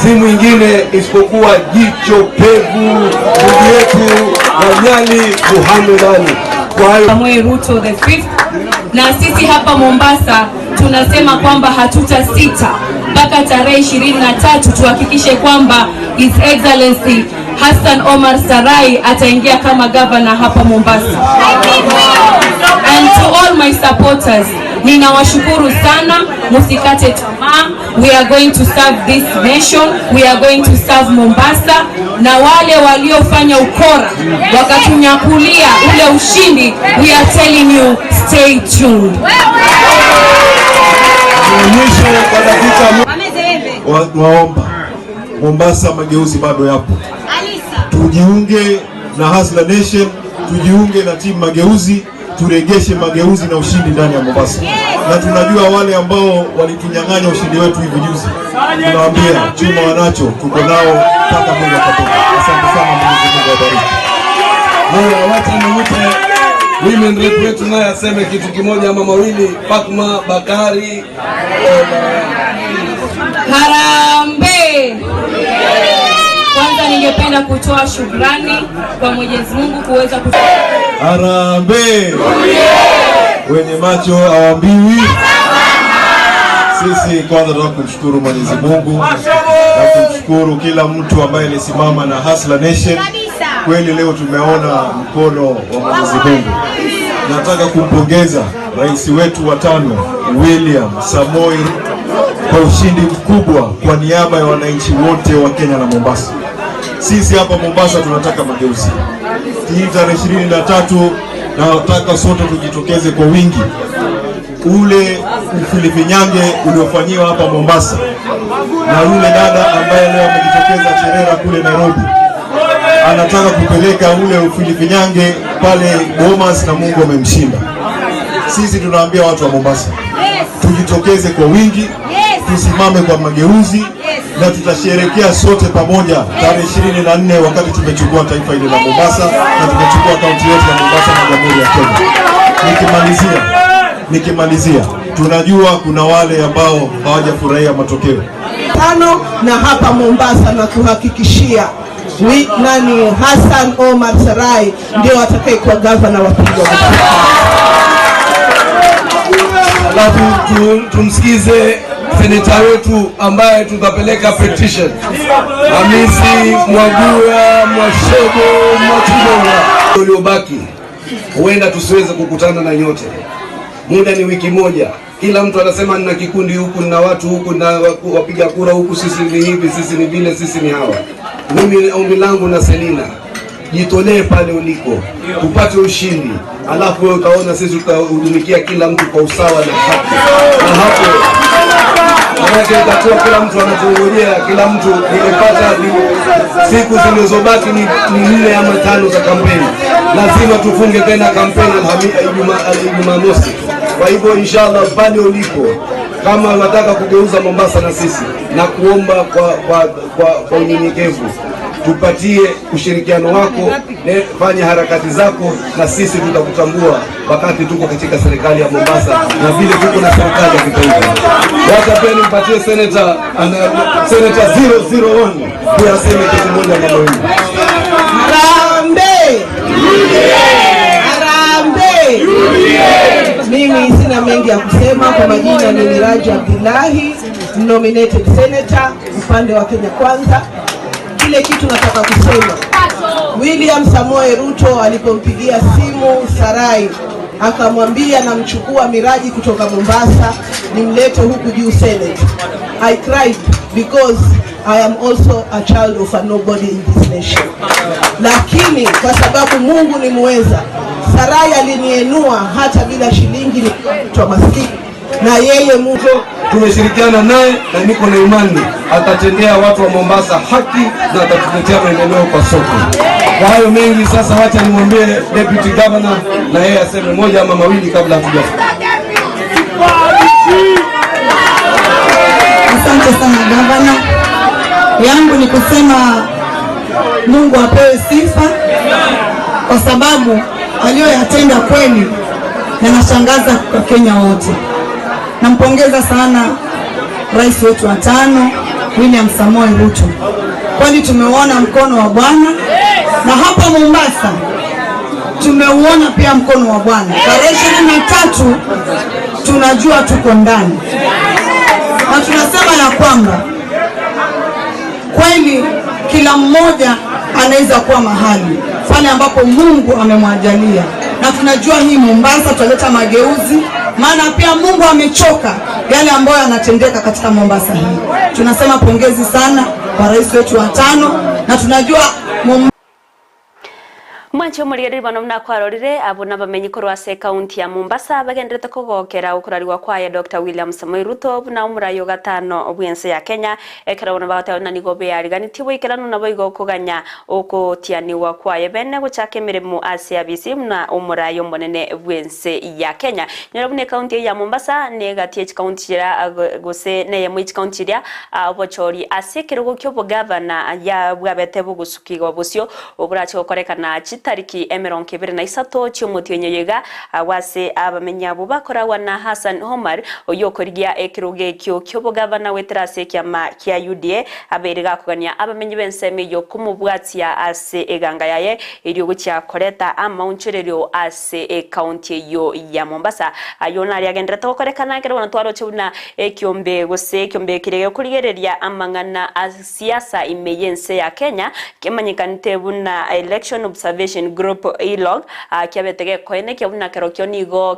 si mwingine isipokuwa jicho pevu ndugu yetu Wanyali Muhammad Ali. Kwa hayo Samoei Ruto the fifth, na sisi hapa Mombasa tunasema kwamba hatutasita mpaka tarehe 23 tuhakikishe kwamba His Excellency Hassan Omar Sarai ataingia kama governor hapa Mombasa. And to all my supporters, ninawashukuru sana, musikate tamaa. We are going to serve this nation, we are going to serve Mombasa. Na wale waliofanya ukora wakatunyakulia ule ushindi, we are telling you stay tuned. Mwisho kwa dakika Waomba Mombasa, mageuzi bado yapo. Tujiunge na Hustler Nation, tujiunge na timu Mageuzi, turegeshe mageuzi na ushindi ndani ya Mombasa. Na tunajua wale ambao walitunyang'anya ushindi wetu hivi juzi, tunawaambia chuma wanacho, tuko nao mpaka Mungu atatoka. Asante sana, Mwenyezi Mungu awabariki. Haya, wacha niite women rep wetu naye aseme kitu kimoja ama mawili. Fatma Bakari. Harambee! Kwanza ningependa kutoa shukrani kwa Mwenyezi Mungu kuweza ku Harambee! Wenye macho hawaambiwi. Sisi kwanza tunataka kumshukuru Mwenyezi Mungu na kumshukuru kila mtu ambaye alisimama na Hustler Nation. Kweli leo tumeona mkono wa Mwenyezi Mungu. Nataka kumpongeza rais wetu wa tano William Samoei Ruto kwa ushindi mkubwa kwa niaba ya wananchi wote wa Kenya na Mombasa. Sisi hapa Mombasa tunataka mageuzi. Hii tarehe 23 nataka sote tujitokeze kwa wingi. Ule ufilifinyange uliofanyiwa hapa Mombasa na yule dada ambaye leo amejitokeza Cherera kule Nairobi, anataka kupeleka ule ufilifinyange pale Bomas na Mungu amemshinda. Sisi tunaambia watu wa Mombasa tujitokeze kwa wingi, tusimame kwa mageuzi na tutasherehekea sote pamoja tarehe 24 wakati tumechukua taifa hili la Mombasa na tumechukua kaunti yetu ya Mombasa na Jamhuri ya Kenya. Nikimalizia, tunajua kuna wale ambao hawajafurahia matokeo. Tano na hapa Mombasa na kuhakikishia nani Hassan Omar Sarai ndio atakayekuwa gavana wa pili wa Alafu tumsikize seneta wetu ambaye tutapeleka petition, Hamisi Mwagura Mwashogo Mwachibonga. Uliobaki huenda tusiweze kukutana na nyote, muda ni wiki moja. Kila mtu anasema nina kikundi huku, nina watu huku, nina wapiga kura huku, sisi ni hivi, sisi ni vile, sisi ni hawa. Mimi ombi langu na Selina, jitolee pale uliko tupate ushindi, alafu wewe utaona sisi tutahudumikia kila mtu kwa usawa na haki, na hapo manake itakuwa kila mtu anatungojea, kila mtu nimepata siku zilizobaki ni 4 ama 5 za kampeni, lazima tufunge tena kampeni Jumamosi. Kwa hivyo inshallah, pale ulipo kama unataka kugeuza Mombasa na sisi, na kuomba kwa unyenyekevu tupatie ushirikiano wako, fanya harakati zako na sisi tutakutambua wakati tuko katika serikali ya Mombasa na vile tuko na serikali ya kitaifa. Wacha pia nimpatie seneta seneta 001 pia aseme kitu moja mama huyu. Harambee! Harambee! Mimi sina mengi ya kusema. Kwa majina ni Miraji Abdullahi, nominated senator upande wa Kenya Kwanza. Kile kitu nataka kusema, William Samoei Ruto alipompigia simu Sarai akamwambia namchukua Miraji kutoka Mombasa nimlete huku juu Senate. I cried because I am also a child of a nobody in this nation. Lakini kwa sababu Mungu ni muweza, Sarai aliniinua hata bila shilingi, nikiwa mtu wa maskini, na yeye Mungu Tumeshirikiana naye na niko na imani atatendea watu wa Mombasa haki na atatuletea maendeleo kwa soko. Kwa hayo mengi, sasa wacha nimwambie Deputy Governor na yeye aseme moja ama mawili kabla hatujafunga. Asante sana gavana. Yangu ni kusema Mungu apewe sifa kwa sababu aliyoyatenda kweli yanashangaza kwa Kenya wote. Nampongeza sana rais wetu wa tano William Samoei Ruto, kwani tumeuona mkono wa Bwana na hapa Mombasa tumeuona pia mkono wa Bwana. Tarehe 23 tunajua tuko ndani na tunasema ya kwamba kweli kila mmoja anaweza kuwa mahali pale ambapo Mungu amemwajalia, na tunajua hii Mombasa tutaleta mageuzi, maana pia Mungu amechoka yale ambayo yanatendeka katika Mombasa hii. Tunasema pongezi sana kwa rais wetu wa tano, na tunajua Mombasa Mwanche omorigereria bono buna kwarorire abo nabamenyi korwa ase ekaunti ya Mombasa bagenderete kogokera okorariwa kwaye Dr. William Samoei Ruto buna omorai ogatano bwense ya Kenya ekero bono bagoteba buna nigo beariganitie boikeranu nabo igo okoganya ogotianiwa kwaye bene gochaka emeremo ase abisi buna omorai omonene bwense ya Kenya. Nyora buna ekaunti eye ya Mombasa negatie chikaunti chiria gose neyemo echikaunti chiria obochori ase ekerogo kia obogavana ya bwabete bogosukigwa bosio oborache gokorekana chitariki 23 chiomotwenye yega wase abamenyi abo bakoragwa na Hassan Omar oyo okorigia ekerogo ekio kia obogavana wetera ase ekiama kia UDA abeire gakogania abamenyi b'ensemo eyo komobwatia ase eganga yaye erio gochia koreta amaonchorerio ase ekaunti eyo ya Mombasa. Ayo nari agenderete gokorekana ekero bono twaroche buna ekiombe gose ekiombe kire gekorigereria amang'ana a siasa ime y'ense ya Kenya kemanyekanete buna Election Observation Group ELOG kiabete gekoene kia buna kerokio nigo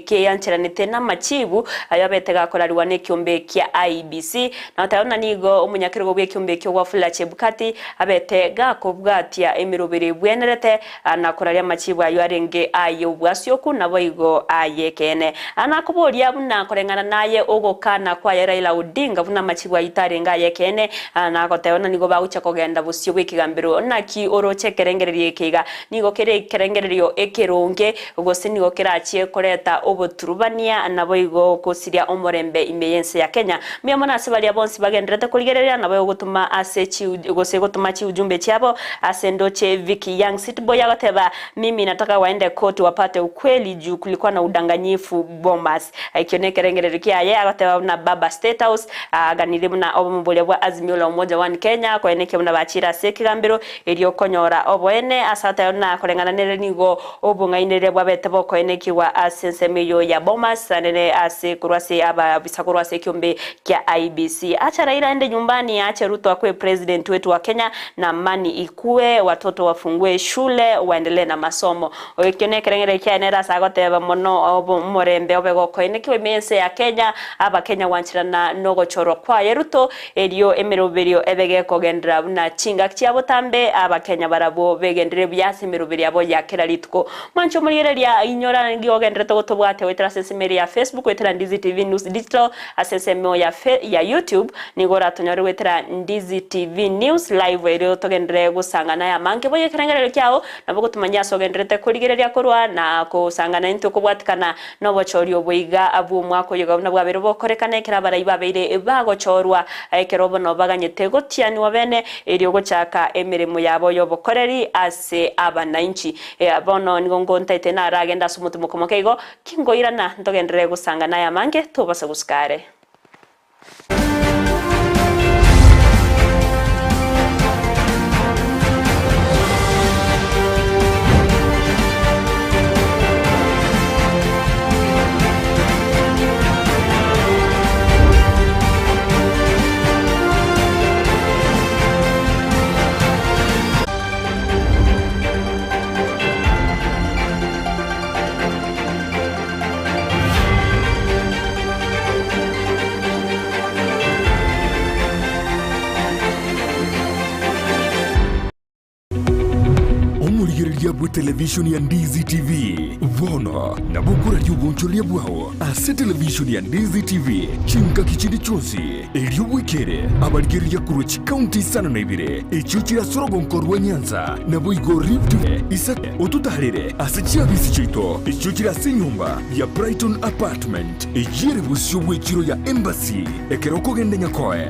keyancheranete na machibu ayo abete gakorariwa na ekiombe kia IEBC na otaona nigo omonyakerogo bwa ekiombe ekio Wafula Chebukati abete gakobwatia emerobere bwenerete na koraria amachibu ayo arenge aye obwasioku nabo igo aye kene anakoboria buna koreng'ana naye ogokana kwaye Raila Odinga buna amachibu ayo tarenge aye kene nagoteona nigo bagocha kogenda bosio bwa ekegambero naki oroche ekerengererio ekeiga nigo kere ekerengererio ekeronge gose nigo kerachie koreta oboturubania nabo igo gosiria omorembe ime y'ense ya Kenya. Mbuya mono ase baria bonsi bagenderete korigereria nabo gotuma ase gose gotuma chiujumbe chiabo ase ndoche Vicky Young City Boy agoteba mimi nataka waende koti wapate ukweli juu kulikuwa na udanganyifu Bomas. Ekio ne ekerengererio kiaye agoteba na baba State House aganire buna obomoboria bwa Azimio la Umoja One Kenya koeneke buna bachira ase ekegambero erio okonyora oboene ase atayo na koreng'ana nere nigo obong'ainere bwabete bokoenekiwa ase ensemo eyo ya Bomas anene ase korwa ase ababisa korwa ase ekiombe kia IEBC. Acha Raila aende nyumbani, ache Ruto akue president wetu wa Kenya na amani ikue, watoto wafungue shule waendelee na masomo. Ekio ne ekereng'ere kiaye ase agoteba mono omorembe obe gokoenekiwa ime ense ya Kenya abakenya gwancherana nogochorwa kwaye Ruto erio emeroberio ebe gekogendera buna chingaki chiabo tambe abakenya barabwo begendere buya ase emeroberi yabo ya kera rituko. Mwancho morigereria inyora ngiyogenderete gotobwate wetera ase ensemo ya Facebook wetera Ndizi TV News Digital ase ensemo ya YouTube nigo oratonyore wetera Ndizi TV News Live erio togendere gosangana ya mange boye ekerengererio kiao nabo gotumanya ase ogenderete korigereria korwa na kosangana intwe kobwatikana nobochori oboiga abwo omwaka oyo buna bwabere bokorekana ekero abarai babeire bagochorwa ekero bono baganyete gotianiwa bene erio gochaka emeremo yabo y'obokoreri ase abananchi. Bono nigo ngontaete naragenda ase omotumo komoke igo kingoirana ntogenderere gosangana aya mange tobase gosukare. televishoni ya Ndizi TV. Bono nabo okoraria obonchoreria bwao ase televishoni ya Ndizi TV chingaki chinde chionsi, erio bwekere abarigereria korwa chikaunti isano na ibere echio chire ase orogonko rwa Nyanza, naboigo Rift Isate ototarere ase chiabisi chiaito echio chire ase enyomba ya Brighton Apartment eyio ere bosio bw'echiro ya Embassy ekero okogenda Nyakoe.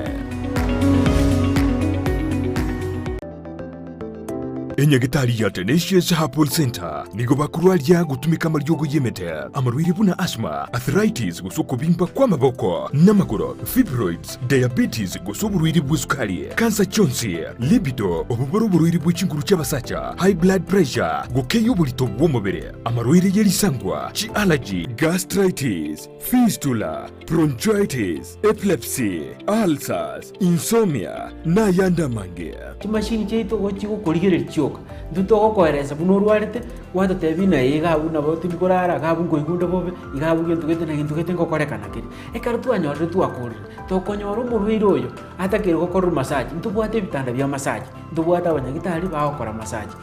Enyagitari ya Tenacious Herbal Centre nigo bakorwaria gotumeka amariogo y'emete, amarwaire buna asthma, arthritis gose okobimba kw'amaboko n'amagoro, fibroids, diabetes gose oborwaire bw'esukari, kansa chionsi, libido, obobore oborwaire bwe chinguru chi'abasacha, high blood pressure, gokeyia oborito bw'omobere, amarwaire ye risangwa, chi'allergy, gastritis, fistula, bronchitis, epilepsy, ulcers, insomnia, na ayande amange. Chimashini chiaito igo chigokorigereria chioka, intwe togokoeresa buna orwarete, gwatotebia ng'a iga abwo nabo tindi korara, iga abwo nkoigwa onde bobe, iga abwo gento gete na gento gete ngokorekana kere. Ekero twanyorire twakorire, tokonyora omorwaire oyo atakeire gokorerwa massage, ntobwate ebitanda bia massage, ntobwate abanyagitari bagokora massage.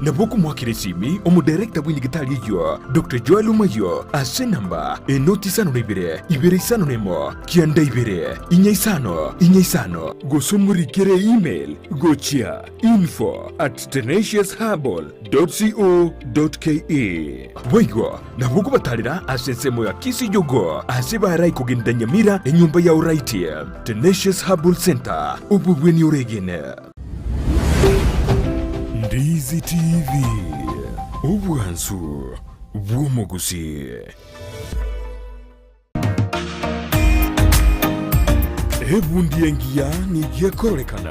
Nabo okomoakera esimi omodarekta bw'enyagitari eyio, Doctor Joel Omayio, ase enamba enoti isano na ibere, ibere isano na emo, kianda ibere, inya isano, inya isano, gose omorikere email gochia info at tenaciousherbal dot co dot ke. Boigo nabo okobatarera ase ensemo ya Kisii Jogoo ase barai kogenda Nyamira enyomba ya Oraiti. Tenacious Herbal Center, obobweni oregene. Ndizi TV, obwansu bw'omogusii. Ebundi engiya nigo ekororekana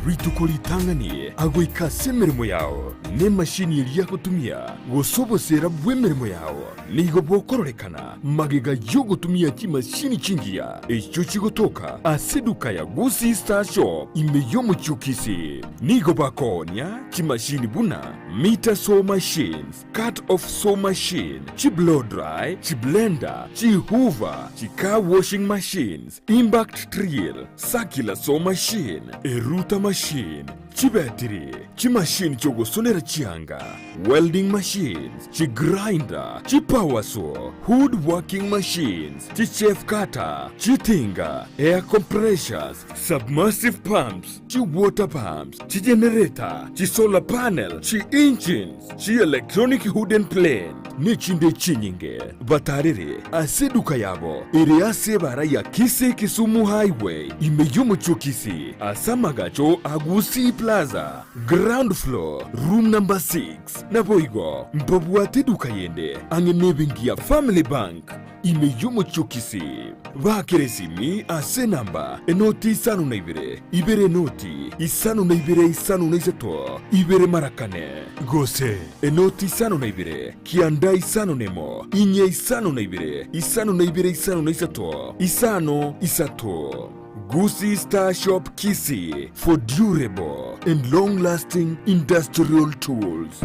rituko ritang'ani agoika ase emeremo yao, na emashini eria agotumia, gose oboseera bw'emeremo yao nigo bokororekana magega y'ogotumia chimashini chingiya echio chigotoka ase eduka ya Gusii Star Shop ime y'omochie o Kisii. Nigo bakoonia chimashini buna meter saw machines, Cut off saw machine, chi blow dry, chi blender, chi hoover, chi car washing machines, impact drill, circular saw machine, eruta machine, chibetiri, chimachine chiogosonera chianga, welding machines, chi grinder, chi power saw, wood working machines, chi chaff cutter, chitinga, air compressors, submersive pumps, chi water pumps, chi generator, chi solar panel, chi engines, chi electronic wooden plane, nechinde chinyinge. Batarere ase eduka yabo ere ase ebara ya Kisii Kisumu Highway ime y'omochie o Kisii ase amagacho a Gusii Plaza, ground floor, room number 6. Naboigo mbabwate eduka yende ang'e nebenki ya Family Bank ime y'omochie o Kisii. Baakera esimi ase enamba enoti isano na ibere, ibere enoti isano na ibere isano na isato, ibere mara kane, gose enoti isano na ibere, kianda isano na emo, inye isano na ibere, isano na ibere isano na isato, isano isato. Gusii Star Shop Kisii for durable and long lasting industrial tools.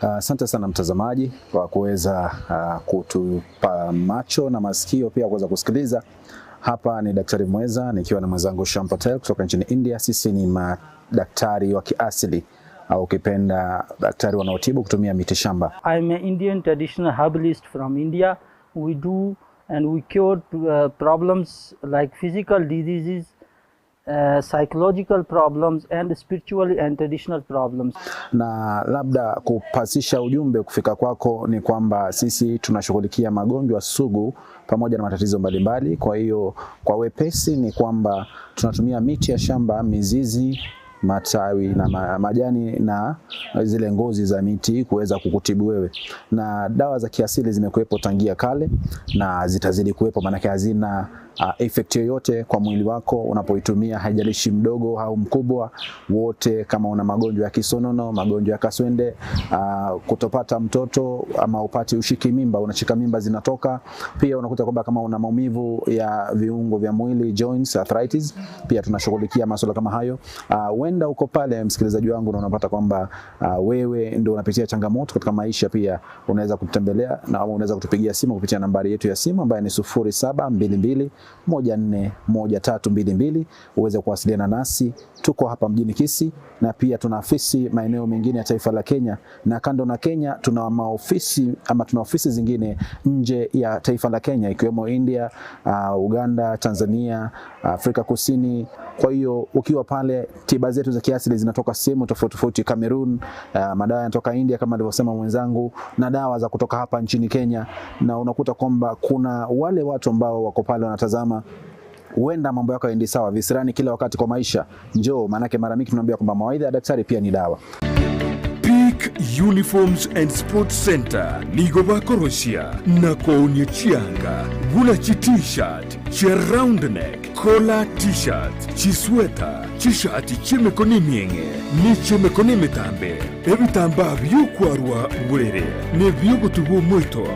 Asante sana mtazamaji kwa kuweza kutupa macho na masikio pia kuweza kusikiliza. Hapa ni Daktari Mweza nikiwa na mwenzangu Sham Patel kutoka nchini India. Sisi ni madaktari wa kiasili au ukipenda daktari wanaotibu kutumia miti shamba. I'm an Indian traditional herbalist from India. We do and we cure problems like physical diseases, psychological problems and spiritual and traditional problems. Na labda kupasisha ujumbe kufika kwako ni kwamba sisi tunashughulikia magonjwa sugu pamoja na matatizo mbalimbali. Kwa hiyo kwa wepesi ni kwamba tunatumia miti ya shamba, mizizi, matawi na majani na zile ngozi za miti kuweza kukutibu wewe. Na dawa za kiasili zimekuwepo tangia kale na zitazidi kuwepo, maanake hazina effect yoyote kwa mwili wako unapoitumia, haijalishi mdogo au mkubwa, wote. Kama una magonjwa ya kisonono, magonjwa ya kaswende, kutopata mtoto ama upate ushiki mimba, unashika mimba zinatoka. Pia unakuta kwamba kama una maumivu ya viungo vya mwili, joints, arthritis, pia tunashughulikia masuala kama hayo. Huenda uko pale msikilizaji wangu na unapata kwamba wewe ndio unapitia changamoto katika maisha, pia unaweza kutembelea na unaweza kutupigia simu kupitia nambari yetu ya simu ambayo ni sufuri saba mbili mbili 14 1322 uweze kuwasiliana nasi. Tuko hapa mjini Kisii na pia tuna afisi maeneo mengine ya taifa la Kenya, na kando na Kenya tuna maofisi ama tuna ofisi zingine nje ya taifa la Kenya ikiwemo India, Uganda, Tanzania, Afrika Kusini. Kwa hiyo ukiwa pale, tiba zetu za kiasili zinatoka sehemu tofauti tofauti, Cameroon, madawa yanatoka India kama alivyosema mwenzangu, na dawa za kutoka hapa nchini Kenya, na unakuta kwamba kuna wale watu ambao wako pale wanatazama huenda mambo yako yaendi sawa visirani kila wakati kwa maisha, njoo. Maanake mara mingi tunaambia kwamba mawaidha ya daktari pia ni dawa. Peak Uniforms and Sports Center nigo bakorosia na koonia chianga buna chi t-shirt chi round neck collar t-shirt chisweta chishati chiemikono emieng'e ne chiemikono emetambe ebitambaa biokwarwa borere na ebiogotubwa omoito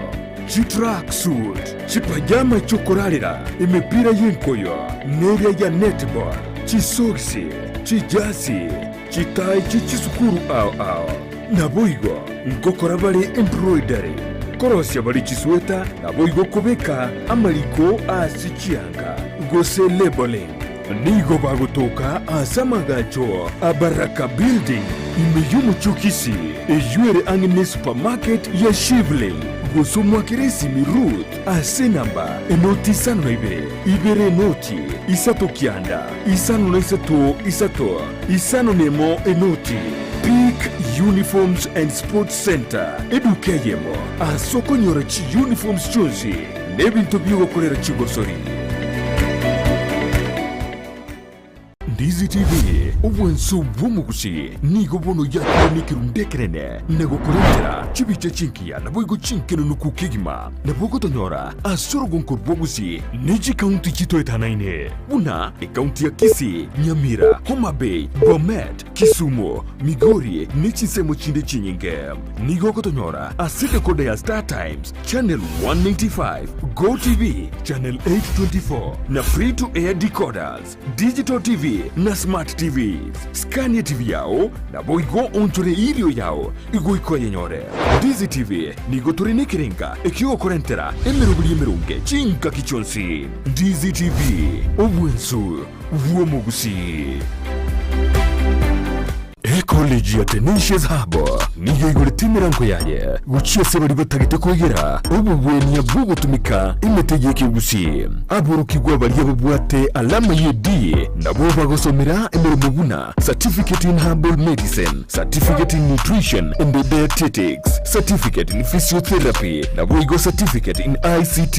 chitracksuit chipajama chiokorarera emepira yenkoyo neria ya netball chisogisi chijasi chitai chichisukuru ao ao naboigo nkokora bare embroidery korosia bari chisweta naboigo kobeka amaliko ase chianga gose labeling nigo bagotoka ase amagacho abaraka building ime y'omochokisi eyuere ang'e ne supermarket ya shivling gose omwakere esimi Ruth ase enamba enoti isano na ibere ibere enoti isato kianda isano na isato isato isano na emo enoti. Peak Uniforms and Sports Center eduka eyemo ase okonyora chiuniforms chionsi na ebinto biogokorera chigosori. Ndizi TV, obwanso bw'omogusi, nigo bono yakire nekerundu ekenene na gokorentera chibicha chinkiya naboigo chinkenenuku kegima. Nabo ogotonyora ase orogonko rw'obogusi ne chikaunti chitoetanaine buna ekaunti ya Kisii, Nyamira, Homa Bay, Bomet, Kisumu, Migori ne chinsemo chinde chinyinge. Nigo ogotonyora ase decoder ya Star Times, Channel 195, Go TV, Channel 824 na Free to Air decoders. Digital TV na Smart TVs. Skania TV yao naboigo onchore irio yao igoika oyenyore. Ndizi TV nigo tore nekerenga ekiogokorentera emeroberi emeronge chingaki chionsi. Ndizi TV, obwensu bw'omogusii. Ecollege ya Tenacious Hub nigo eigorete emerango yaye gochia ase baria batagete koegera obobwenia bw'ogotumeka emete y'ekegusii. Aborokigwa baria babwate alama ye D nabwo bagosomera emeremo buna Certificate in Herbal Medicine, Certificate in Nutrition and Dietetics, Certificate in Physiotherapy naboigo Certificate in ICT.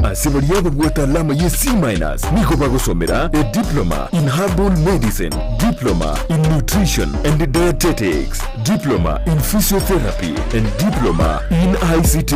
Ase baria babwate alama ye C minus nigo bagosomera a Diploma in Herbal Medicine, Diploma in Nutrition and Dietetics, Diploma in Physiotherapy and Diploma in ICT.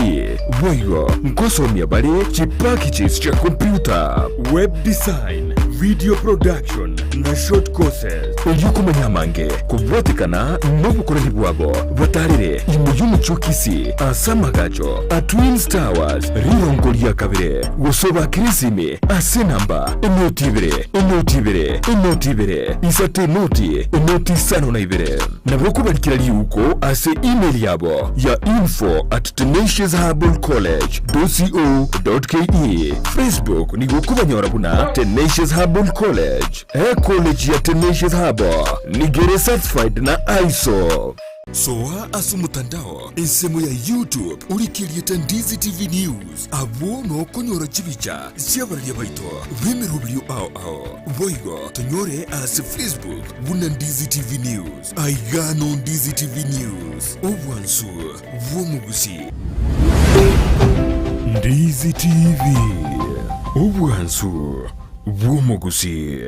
Boigo nkosomia bare chipackages chia computer, web design, video production na short courses. Erio komanya amange kobwatekana nobokoreri bwabo, batarere ime y'omochie o Kisii ase amagacho a Twins Towers rirongo ria kabere, gose obakere esimi ase enamba enoti ibere, enoti ibere, enoti ibere, isato enoti, enoti isano na ibere. Nabo okobarikera riuko ase email yabo ya info at tenaciousherbalcollege dot co dot ke. Facebook nigo okobanyora buna Tenacious Herbal College. Ecollege ya Tenacious Herbal nigo ere certified na ISO. Soa ase omotandao ensemo ya YouTube orike erieta Ndizi TV News abwo nokonyora chibicha chi'abararia baito b'emeroberio ao ao. Boigo tonyore ase Facebook buna Ndizi TV News. Aiga no Ndizi TV News, obwansu bw'omogusi. Ndizi TV, obwansu bw'omogusi.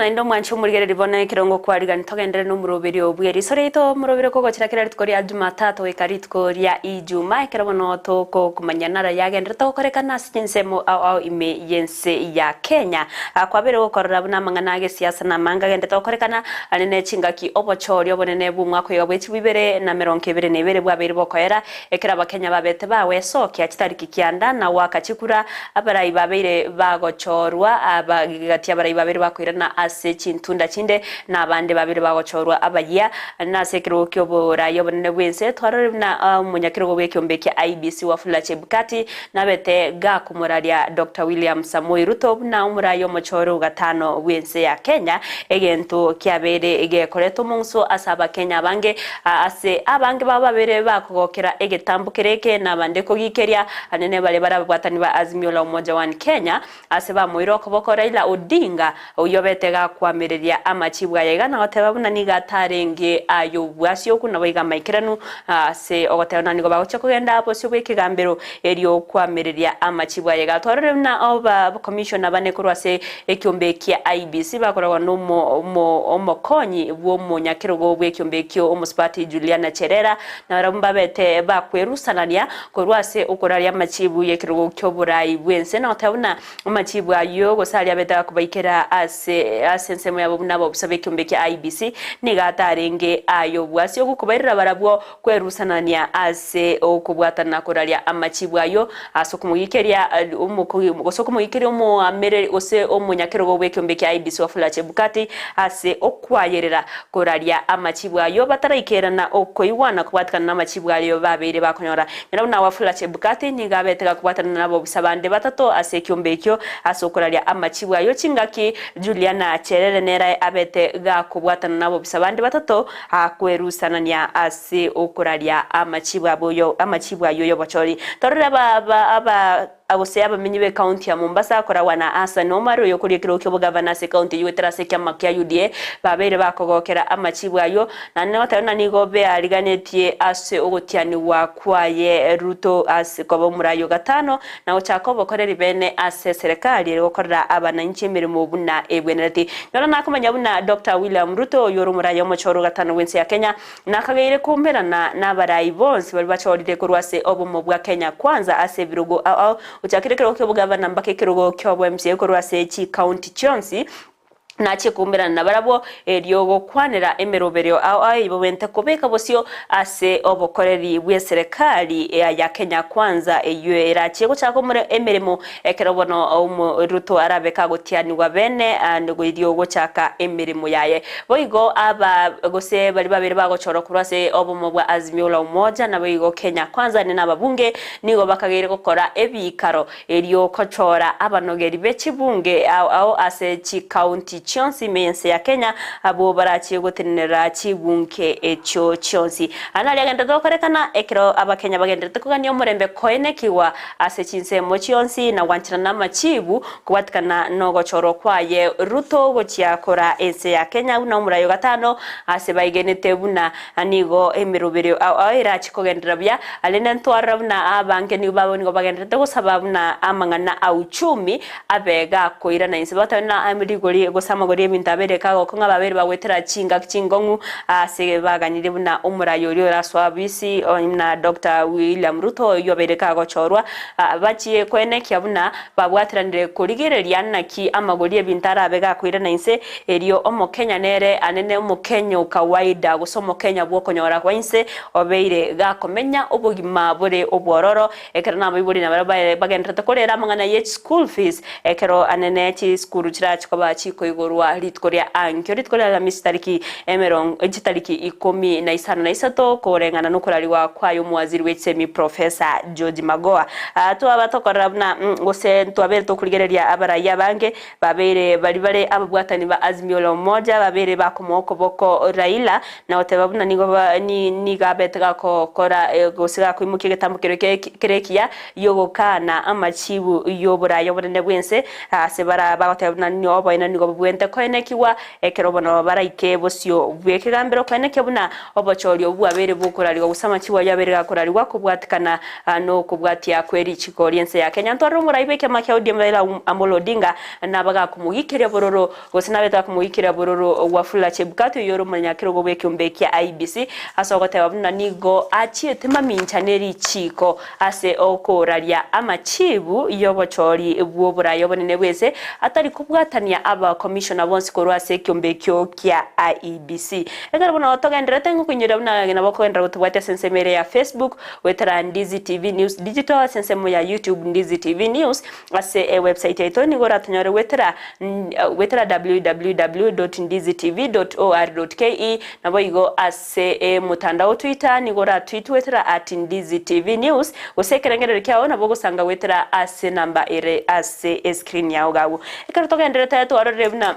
naende omwanche omorigereria bono ekero ngokwarigani togenderere nomoroberio bw'eriso riaito omoroberio kogochera kera rituko ria Jumatatu goika rituko ria Ijumaa ekero bono togokomanya nara yagenderete gokorekana ase chinsemo ao ao ime y'ense ya Kenya. Kwabeire gokorora buna amang'ana agesiasa na amange agenderete gokorekana are ne chingaki obochori obonene bw'omwaka oiga bwe chilifu ibere na emerongo ebere na ebere bwabeire bokoera ekero abakenya babete bagwesokia chitariki kianda na goaka chikura Abarai babeire bagochorwa aba gati abarai babeire bakoirana ase chintunda chinde, na abande babeire bagochorwa abayia. Nase ekerogo ki'oborai obonene bw'ense twarorire buna omonyakerogo bw'ekeombe kia IEBC Wafula Chebukati nabete gakomoraria Doctor William Samoei Ruto buna omorai omochore o gatano bw'ense ya Kenya, egento kiabeire gekoretwa omong'uso ase abakenya abange ase abange babo babeire bakogokera egetambo kere eke na abande kogikeria Anene baria bare ababwatani ba Azimio la Umoja One Kenya, ase bamoire okoboko Raila Odinga, oyio obete gakoamereria amachibu aya iga na goteba buna nigo atarenge ay'obwasi okwo naboigo amaikeranu ase ogoteba buna nigo bagochia kogenda bosio bw'ekegambero erio koamereria amachibu aya iga. Twarorire buna aba commissioner bane korwa ase ekiombe kia IEBC bakoragwa na omokonyi bw'omonyakerogo bw'ekiombe ekio omosubati Juliana Cherera na barabwo mbabete bakwerusanania Korwa ase okoraria amachibu y'ekerogo ki'oboraai bw'ense, na goteba buna amachibu ayio gose aria abete akobaikera ase ase ensemo yabo buna abobisa b'ekeombe kia IEBC, nigo atarenge ay'obwasi ogokobairera barabwo kwerusanania ase okobwatana koraria amachibu ayio ase okomogikeria gose okomogikeria omoamereri gose omonyakerogo bw'ekeombe kia IEBC Wafula Chebukati ase okwayerera Koraria amachibu ayio bataraikerana okoigwana kobwatikana namachibu ayio babeire bakonyora. Nyora buna Wafula Chebukati nigo abete gakobwatana nabobisa bande batato ase ekiombe ekio ase okoraria amachibu ayio chingaki Juliana Cherere nere abete gakobwatana nabobisa bande batato akwerusanania ase okoraria amachibu abo amachibu ayio yobochori. Torore aba aba Gose abamenyi b'Ekaunti ya Mombasa koragwa na Hassan Omar oyokoria ekerogo ki'obogavana ase ekaunti eyio goetera ase ekiama kia UDA babeire bakogokera amachibu ayio naende nagoteba buna nigo beariganetie ase ogotianigwa kwaye Ruto ase koba omorai o gatano na gochaka obokoreri bene ase eserekari ere gokorera abananchi emeremo buna ebwenereti. Nyora nakomanya buna Doctor William Ruto oyio ore omorai omochoro o gatano bw'ense ya Kenya Nakageire koumerana nabarai bonsi baria bachorire korwa ase obomo bwa Kenya Kwanza ase ebirogo ao ao, gochakera ekerogo ki'obogavana mpaka ekerogo ki'obo MCA korwa ase chikaunti chionsi, nachie koumerana nabarabwo erio gokwanera emeroberio ao ao eyio babwenerete kobeka bosio ase obokoreri bw'eserekari ya Kenya Kwanza eyio erachie gochaka emeremo Ekero bono Ruto arabe kagotianigwa bene erio gochaka emeremo yaye. Boigo aba gose baria babere bagochorwa korwa ase obomo bwa Azimio la Umoja naboigo Kenya Kwanza ane nababunge nigo bakageire gokora ebiikaro erio gochora abanogeri be chibunge ao ao ase chikaunti chionsi ime y'ense ya Kenya abwo barachie gotenenera chibunge echio chionsi. Aya naria agenderete gokorekana ekero abakenya bagenderete kogania omorembe koenekigwa Ase chinsemo chionsi na gwancherana namachibu kobwatikana nogochorwa kwaye Ruto gochia kora ense ya Kenya buna omorai o gatano ase baigenete buna nigo emeroberio ao ao erache kogenderera buya rende ntwarora buna abange nigo babo nigo bagendererete gosaba buna amang'ana a uchumi abe gakoirana inse bagoteba buna rigori gose amagori y'ebinto abere kagokong'a babere bagoetera chingaki chingong'u ase baganirie buna omorai oria orasoa bisi buna Doctor William Ruto oyio obeire kagochorwa bachie koenekia buna babwateranire korigereria naki amagori y'ebinto arabe gakoirana inse erio omokenya nere anene omokenya o kawaida gose omokenya bw'okonyora kwa inse obeire gakomenya obogima bore obwororo Ekero nabaibori nabarabwo bagendererete korera amang'ana ye chischool fees, ekero anene chisukuru chirache koba chikoigorwa rituko ria ankio, rituko ria Alhamisi tariki emerongo chitariki ikomi na isano na isato koreng'ana nokorarigwa kwaye omowaziri bwe chisemi Professor George Magoha. Twaba tokorora buna gose ntwabere tokorigereria abarai abange Babeire baria bare ababwatani ba Azimio la Umoja babeire bakomoa okoboko Raila na goteba buna nigo nigo abete gakokora gose gakoimokia egetambo keria kere ekiya gi'ogokana amachibu y'oboraia obonene bw'ense ase bara bagoteba buna oboene nigo bobwenerete. Mbabwente koenekigwa ekero bono baraike bosio bw'ekegambero koenekia buna obochori obwo bwabeire bokorarigwa gose amachibo ayio abeire gakorarigwa kobwatikana nokobwatia kwe richiko ri'ense ya Kenya. Ntwarire omorai bw'ekiama kia ODM Raila Amolo Odinga nabaga komogikeria bororo gose nabete gakomogikeria bororo Wafula Chebukati oyio ore omonyakerogo bw'ekeombe kia IEBC ase ogoteba buna nigo achiete mamincha nerichiko ase okoraria amachibu y'obochori bw'oboraai obonene bw'ense atari kobwatania abakomishona bonsi korwa ase ekeombe ekio kia IEBC. Ekero bono togendererete ngokoinyoria buna nabo okogenderera gotobwatia ase ensemo ere ya Facebook goetera Ndizi TV News Digital ase ensemo ya YouTube Ndizi TV News ase ewebsite yaito nigo oratonyore goetera goetera www.ndizitv.or.ke naboigo ase motandao Twitter nigo oratweet goetera @ndiztvnews gose ekerengererio kiao nabo ogosanga goetera ase enamba ere ase escreen yao iga abwo. Ekero togendererete twarorire buna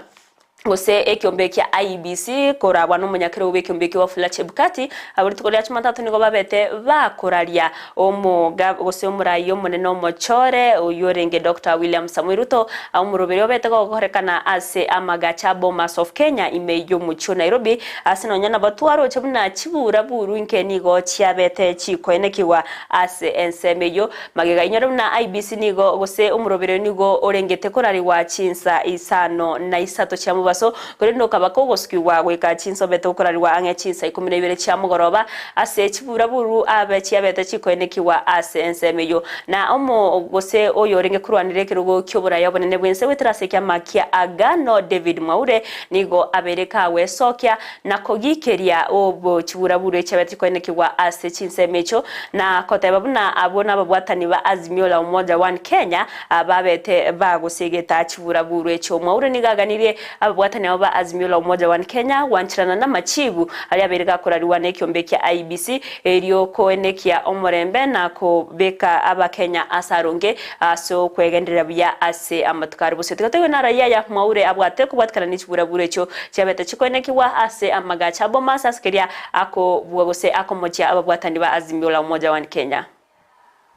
gose ekeombe kia IEBC korabwa nomonyakerogo bw'ekeombe kia Wafula Chebukati, abwo rituko ria Jumatatu nigo babete bakoraria omoga gose omorai omonene omochore oyio orenge Doctor William Samoei Ruto omoroberi obete gokorekana ase amagacha a Bomas of Kenya ime y'omochie o Nairobi ase nonya nabo twaroche buna chibura buru inke nigo chiabete chikoenekigwa ase ensemo eyio. Magega inyore buna IEBC nigo gose omoroberi oyo nigo orengete korarigwa chinsa isano na isato chia mobaso, korende okaba kogosukigwa goika chinsa obete gokorarigwa ang'e chinsa ikomi na ibere chia mogoroba, ase chiburaburu abe chiabete chikoenekigwa ase ensemo eyio. Na omo gose oyo orenge korwanera ekerogo ki'oboraia obonene bw'ense goetera ase ekiama kia Agano, David Mwaure, nigo abeire kagwesokia na kogikeria obo chiburaburu echiabete chikoenekigwa ase chinsemo echio, na koteba buna abwo nababwatani ba Azimio la Umoja One Kenya babete bagosegeta chiburaburu echio. Mwaure nigo aganirie ababwatani abo ba Azimio la Umoja One Kenya gwancherana namachibu aria abeire gakorariwa nekiombe kia IEBC erio koenekia omorembe na kobeka abakenya ase aronge ase okwegendereria buya ase amatuko are bosio. Tiga toigwe naro ayio aya Mwaure abwate kobwatikana ne chiburaburu echio chiabete chikoenekigwa ase amagacho a Bomas ase keria akobua gose akomochia ababwatani ba Azimio la Umoja One Kenya.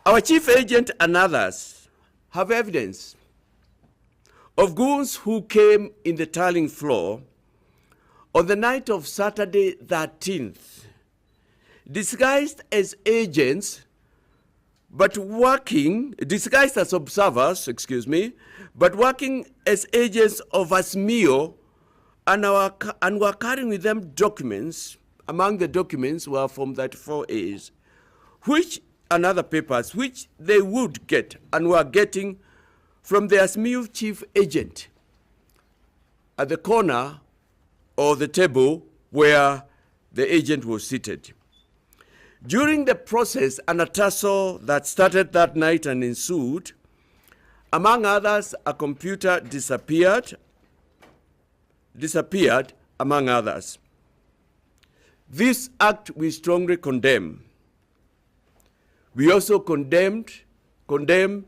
Our chief agent and others have evidence of goons who came in the tallying floor on the night of Saturday 13th, disguised as agents, but working, disguised as observers, excuse me, but working as agents of Azimio and, our, and were carrying with them documents. Among the documents were Form 34As, which and other papers which they would get and were getting from the Azimio chief agent at the corner of the table where the agent was seated. During the process and a tussle that started that night and ensued, among others, a computer disappeared, disappeared among others. This act we strongly condemn. We also condemned, condemn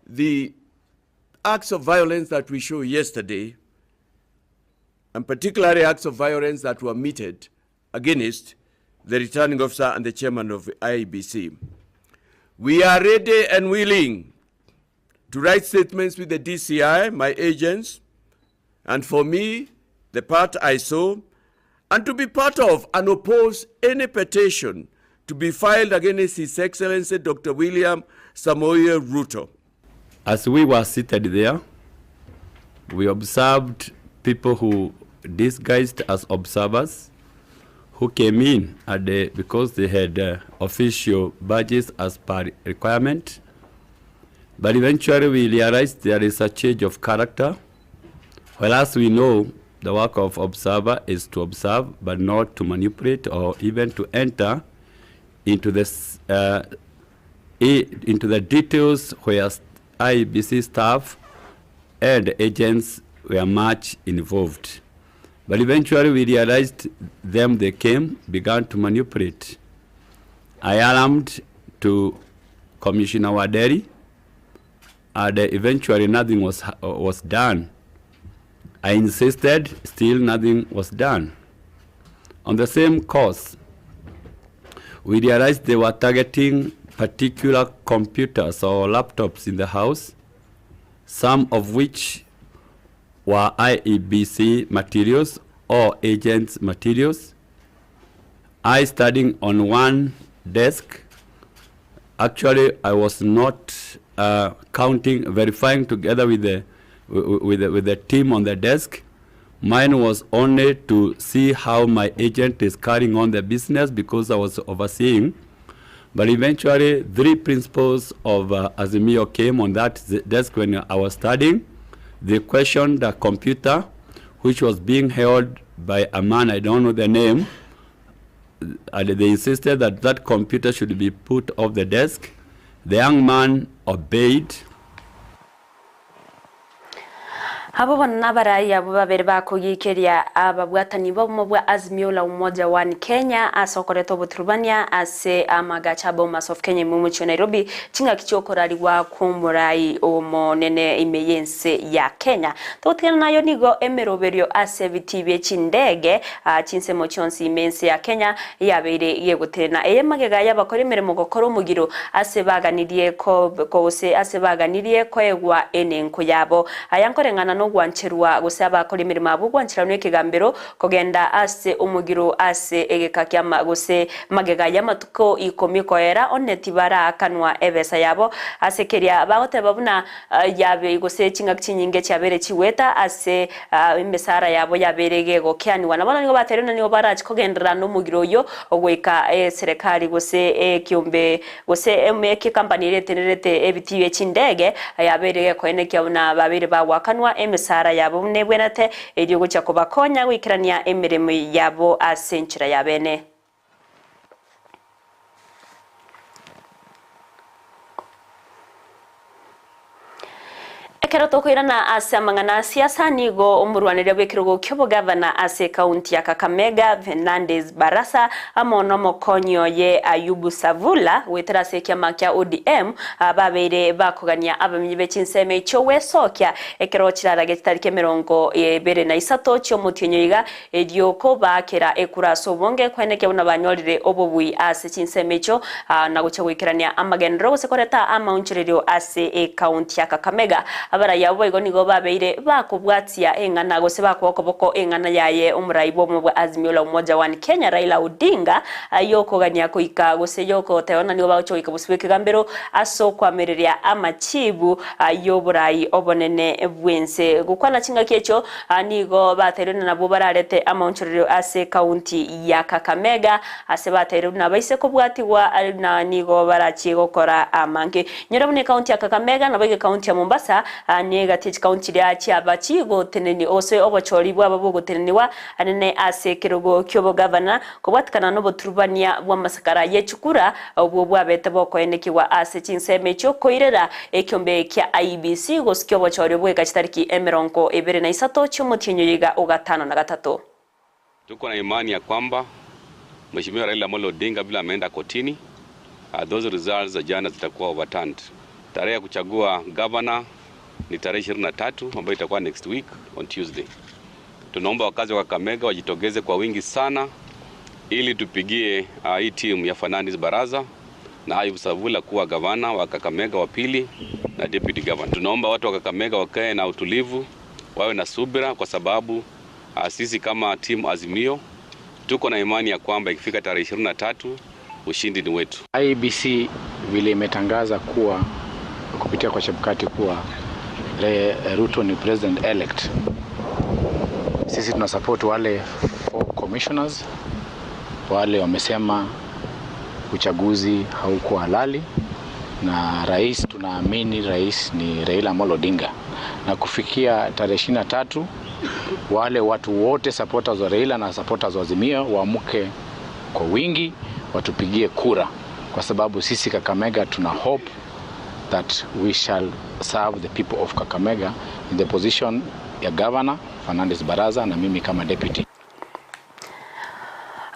the acts of violence that we saw yesterday, and particularly acts of violence that were meted against the returning officer and the chairman of IEBC. We are ready and willing to write statements with the DCI, my agents, and for me, the part I saw, and to be part of and oppose any petition to be filed against His Excellency Dr. William Samoei Ruto. As we were seated there, we observed people who disguised as observers who came in at the, because they had official badges as per requirement. But eventually we realized there is a change of character. Whereas we know the work of observer is to observe, but not to manipulate or even to enter into the, into the details where IEBC staff and agents were much involved. But eventually we realized them, they came, began to manipulate. I alarmed to Commissioner Waderi, and eventually nothing was done. I insisted, still nothing was done. On the same course, we realized they were targeting particular computers or laptops in the house, some of which were IEBC materials or agents' materials. I studying on one desk. Actually, I was not uh, counting, verifying together with the, with, the, with the team on the desk. Mine was only to see how my agent is carrying on the business because I was overseeing. But eventually, three principals of uh, Azimio came on that desk when I was studying. They questioned the computer, which was being held by a man, I don't know the name, and they insisted that that computer should be put off the desk. The young man obeyed. Abo bono nabarai abwo babere bakogikeria ababwatani b'obomo bwa Azimio la Umoja One Kenya ase okoreta oboturubania ase amagacho a Bomas of Kenya ime omochie o Nairobi chingaki chiokorarigwa kw'omorai omonene ime y'ense ya Kenya. Togotigana nayo nigo emeroberio ase ebitii bie chindege chinsemo chionsi ime ense ya Kenya yabeire gegotenena. Eye magega y'abakori emeremo gokora omogiro ase baganirie gose ase baganirie koegwa enenko yabo. Aya nkoreng'ana nogwancherwa gose abakori emeremo abwo gwancheranwa ekegambero kogenda ase omogiro ase egeka kia gose magega y'amatuko ikomi koera onye tibaraakanwa ebesa yabo ase keria bagoteba buna yabe gose chingaki chinyinge chiabeire chigweta ase emesara yabo yabeire gegokeanigwa. Na bono nigo batebirie buna nigo barache kogenderera nomogiro oyio goika eserekari gose ekiombe gose ekampani eria etenerete ebitii bie chindege yabeire gekoenekia buna babeire bagoakanwa emesara yabo buna ebwenerete erio gochia kobakonya goikerania emeremo yabo ase enchera ya bene. Ekero tokoirana ase amang'ana a siasa, nigo omorwaneria bw'ekerogo ki'obogavana ase ekaunti ya Kakamega, Fernandes Barasa, amo nomokonyi oye Ayubu Savula, goetera ase ekiama kia ODM, babeire bakogania abamenyi be chinsemo echio gwesokia ekero chirarage chitariki emerongo ebere na isato chi'omotienyi oiga, erio kobaakera ekura ase obonge koenekia buna banyorire obobui ase chinsemo echio na gochia goikerania amagenderero gose koreta amaonchorerio ase ekaunti ya Kakamega. Abarai abwo boigo nigo babeire bakobwatia eng'ana gose bakoa okoboko eng'ana yaye omorai bw'obomo bwa Azimio la Umoja One Kenya Raila Odinga yokogania goika gose yogoteba buna nigo bagochia goika bosio bw'ekegambero ase okoamereria amachibu y'oborai obonene bw'ense. Gokwana chingaki echio Nigo bateirwe na nabwo bararete amaonchorerio ase ekaunti ya Kakamega, ase bateirwe buna baise kobwatigwa na nigo barachie gokora amange. Nyora buna ekaunti ya Kakamega naboigo ekaunti ya Mombasa negati echikaunti chiria chiaba chigoteneni gose obochori bwaba bogoteneniwa anene ase ekerogo ki'obogavana kobwatikana noboturubania bw'amasakara ye chikura obwo bwabete bokoenekigwa ase chinsemo echio koirera ekiombe kia IEBC gosikia obochori bweka chitariki 23 chi'omotienyi oyo iga o gatano na gatato. Tuko na imani ya kwamba Mheshimiwa Raila Amolo Odinga vile ameenda kotini, uh, those results za jana zitakuwa overturned. Tarehe ya kuchagua governor ni tarehe 23 ambayo itakuwa next week on Tuesday. Tunaomba wakazi wa Kakamega wajitokeze kwa wingi sana ili tupigie uh, hii timu ya Fernandes Baraza na Ayub Savula kuwa gavana wa Kakamega wa pili na deputy governor. Tunaomba watu wa Kakamega wakae na utulivu, wawe na subira kwa sababu uh, sisi kama timu Azimio tuko na imani ya kwamba ikifika tarehe 23 ushindi ni wetu. IEBC vile imetangaza kuwa kupitia kwa Chebukati kuwa Ruto ni president elect. Sisi tuna support wale four commissioners wale wamesema uchaguzi haukuwa halali, na rais tunaamini rais ni Raila Amolo Odinga, na kufikia tarehe 23 wale watu wote supporters wa Raila na supporters wa Azimio waamke kwa wingi watupigie kura, kwa sababu sisi Kakamega tuna hope that we shall serve the people of Kakamega in the position ya governor Fernandes Baraza na mimi kama deputy.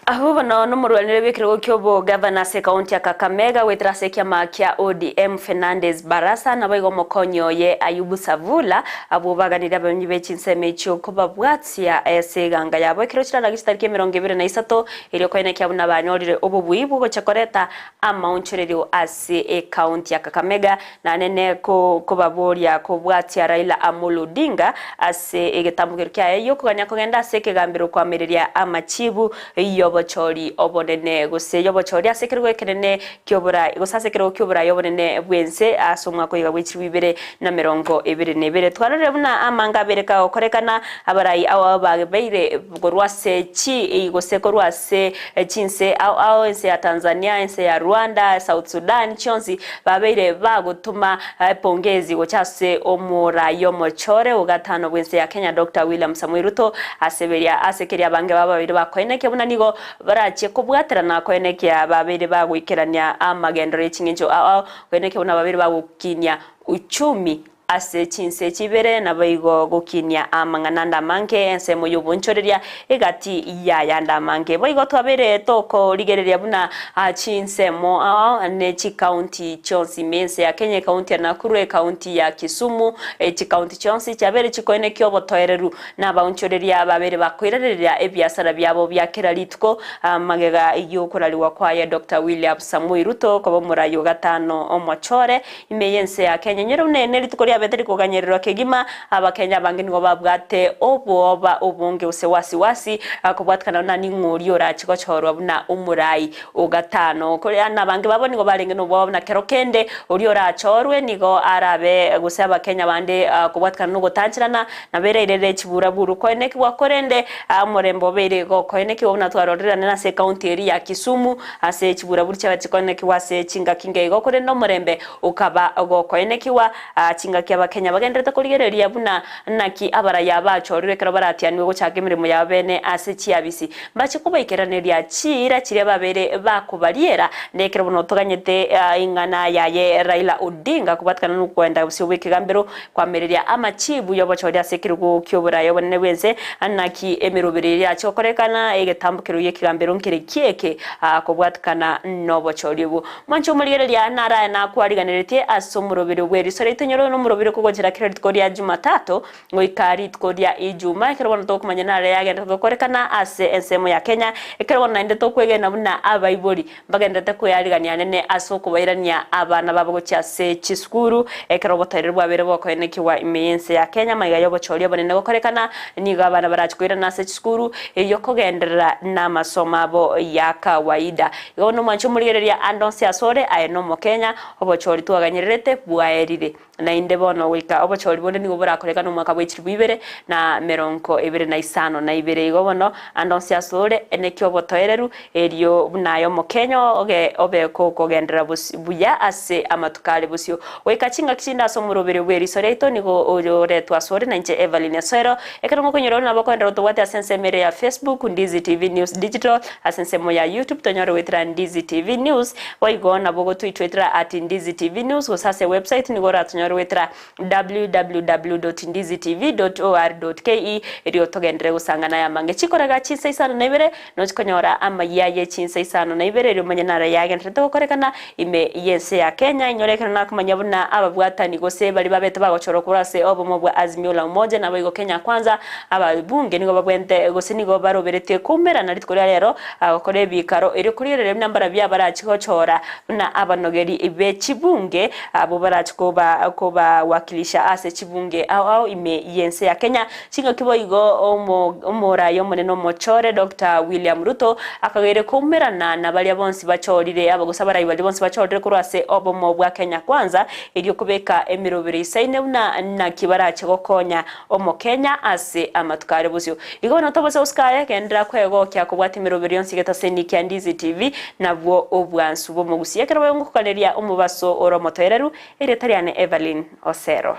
Abwo bono nomorwanere bw'ekerogo ki'obogavana ase ekaunti ya Kakamega goetera ase ekiama kia ODM Fernandes Barasa naboigo omokonyi oye Ayubu Savula abwo baganirie abamenyi be chinsemo echio kobabwatia ase eganga yabo ekero chiraragi chitariki 23 erio koenekia buna banyorire obobui bw'ogochia koreta amaonchorerio ase ekaunti ya Kakamega Nanene kobaboria kobwatia Raila Amolo Odinga ase egetambokero kiaye gi'okogania kogenda ase ekegambero koamereria amachibu y'obochori obonene gose y'obochori ase ekerogo ekenene ki'oborai gose ase ekerogo ki'oborai obonene bw'ense ase omwaka oiga bwe chilifu ibere na merongo ebere na ebere. Twarorire buna amanga abere kagokorekana abarai ao babeire korwa ase chi gose korwa ase chinse ao ao ense ya Tanzania, ense ya Rwanda, South Sudan chionsi Babeire bagotoma pongezi gocha ase omorai omochore o gatano bw'ense ya Kenya Doctor William Samoei Ruto ase beria ase keria abange babo babeire bakoenekia buna nigo barachie kobwaterana koenekia babeire bagoikerania amagenderero ye ching'encho ao ao koenekia buna babeire bagokinia uchumi Ase chinse chibere naboigo gokinia amang'ana ande amange ensemo y'obonchoreria egati y'ayande amange. Boigo twabeire tokorigereria buna chinsemo ao ne chikaunti chionsi ime ense ya Kenya, ekaunti ya Nakuru, ekaunti ya Kisumu, chikaunti chionsi chiabeire chikoenekia obotoereru na abaonchoreria babeire bakoiranereria ebiasara biabo bia kera rituko magega y'okorariwa kwaye Doctor William Samoei Ruto koba omorai o gatano omochore Ime y'ense ya Kenya, nyore buna eri nerituko riabete rikoganyererwa kegima, Abakenya abange nigo babwate obwoba obonge gose wasi-wasi kobwatikana buna ning'o oria orache gochorwa buna omorai o gatano. Koria nabange babo nigo barenge nobwoba buna kero kende oria orachorwe nigo arabe gose Abakenya bande kobwatikana nogotancherana nabereirere chiburaburu koenekigwa korende omorembe obeire igo okoenekigwa buna twaroreranire ase ekaunti eria ya Kisumu Ase chiburaburi chiaba chikoenekigwa ase chingaki ngeigo, korende omorembe okaba gokoenekigwa. Chingaki Abakenya bagendererete korigereria buna naki abaraya bachorirwe ekero baratianigwe gochaka emeremo yabo bene ase chiabisi. Mbache kobaikeraneria chiira chiria babeire bakobariera, na ekero bono toganyete ing'ana yaye Raila Odinga kobwatikana nokoenda bosio bw'ekegambero Koamereria amachibu y'obochori ase ekerogo ki'oboraai obonene bw'ense, naki emeroberi eria yache gokorekana, egetambo kerogo gi'ekegambero nkere kieke kobwatikana nobochori obwo. Mwanche omorigereria naraye nakwariganeretie ase omoroberi bw'eriso riaito nyore oyo nomoroberi okogochera kera rituko ria Jumatato goika rituko ria Ijuma, ekero bono tokomanya nare yagenderete gokorekana ase ensemo ya Kenya, ekero bono naende tokwegena buna abaibori Mbagenderete kwearigania anene ase okobairania abana babo gochia ase chisukuru, ekero obotoereru bwabeire bokoenekigwa ime y'ense ya Kenya magega y'obochori obonene gokorekana, nigo abana barache koirana ase chisukuru erio kogenderera namasomo abo ya kawaida. Igo bono omwanchi omorigereria ande onsi asore, aye nomokenya, obochori twaganyererete bwaerire. Naende bono goika obochori bonde nigo borakorekane omwaka bwe chilifu ibere na merongo ebere na isano na ibere. Igo bono ande onsi asore eneki obotoereru, erio buna aye Omokenya oge obe kokogenderera buya ase amatuko are bosio. Goika chingaki chinde ase omoroberio bw'eriso riaito nigo oyoretwe asore nainche Evelyn Esoero. Ekero mokonyora ore nabo okoenderera gotobwatia ase ensemo ere ya Facebook, Ndizi TV News Digital, ase ensemo ya YouTube tonyore goetera Ndizi TV News, Boigo nabo ogotoitwetera at Ndizi TV News gose ase website nigo oratonyore goetera www.ndizitv.or.ke erio togenderere gosangana aya amange. Chikoraga chinsa isano na ibere nochi konyora amayia ye chinsa isano na ibere erio omanye naro yagendererete gokorekana ime y'ense ya Kenya. Inyore ekero nakomanya buna ababwatani gose baria babete bagochorwa korwa ase obomo bwa Azimio la Umoja naboigo Kenya Kwanza ababunge nigo babwente gose nigo baroberetie koumerana rituko ria rero Agokora ebiikaro, erio korigereria buna mbarabwo abarachie gochora buna abanogeri be chibunge, abwo barachie koba kobawakilisha ase chibunge ao ao ime y'ense ya Kenya. Chingaki boigo omo omoraia omonene omochore Doctor William Ruto akageire koumerana na baria bonsi bachorire aba gose abarai baria bonsi bachorire korwa ase obomo bwa Kenya Kwanza erio kobeka emerobero isaine buna naki barache gokonya Omokenya ase amatuko are bosio. Igo bono tobose gosika aye, genderera kwegokia kobwata emeroberi yonsi getaseni kia Ndizi TV, nabwo obwansu bw'omogusia ekero bagongokaneria omobaso ore omotoereru, erieta riane Evelyn Osero.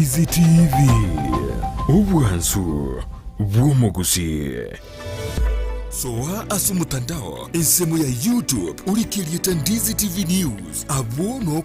Ndizi TV, obwansu bw'omogusii. Soa ase omotandao ensemo ya YouTube orikie erieta Ndizi TV News abwo no.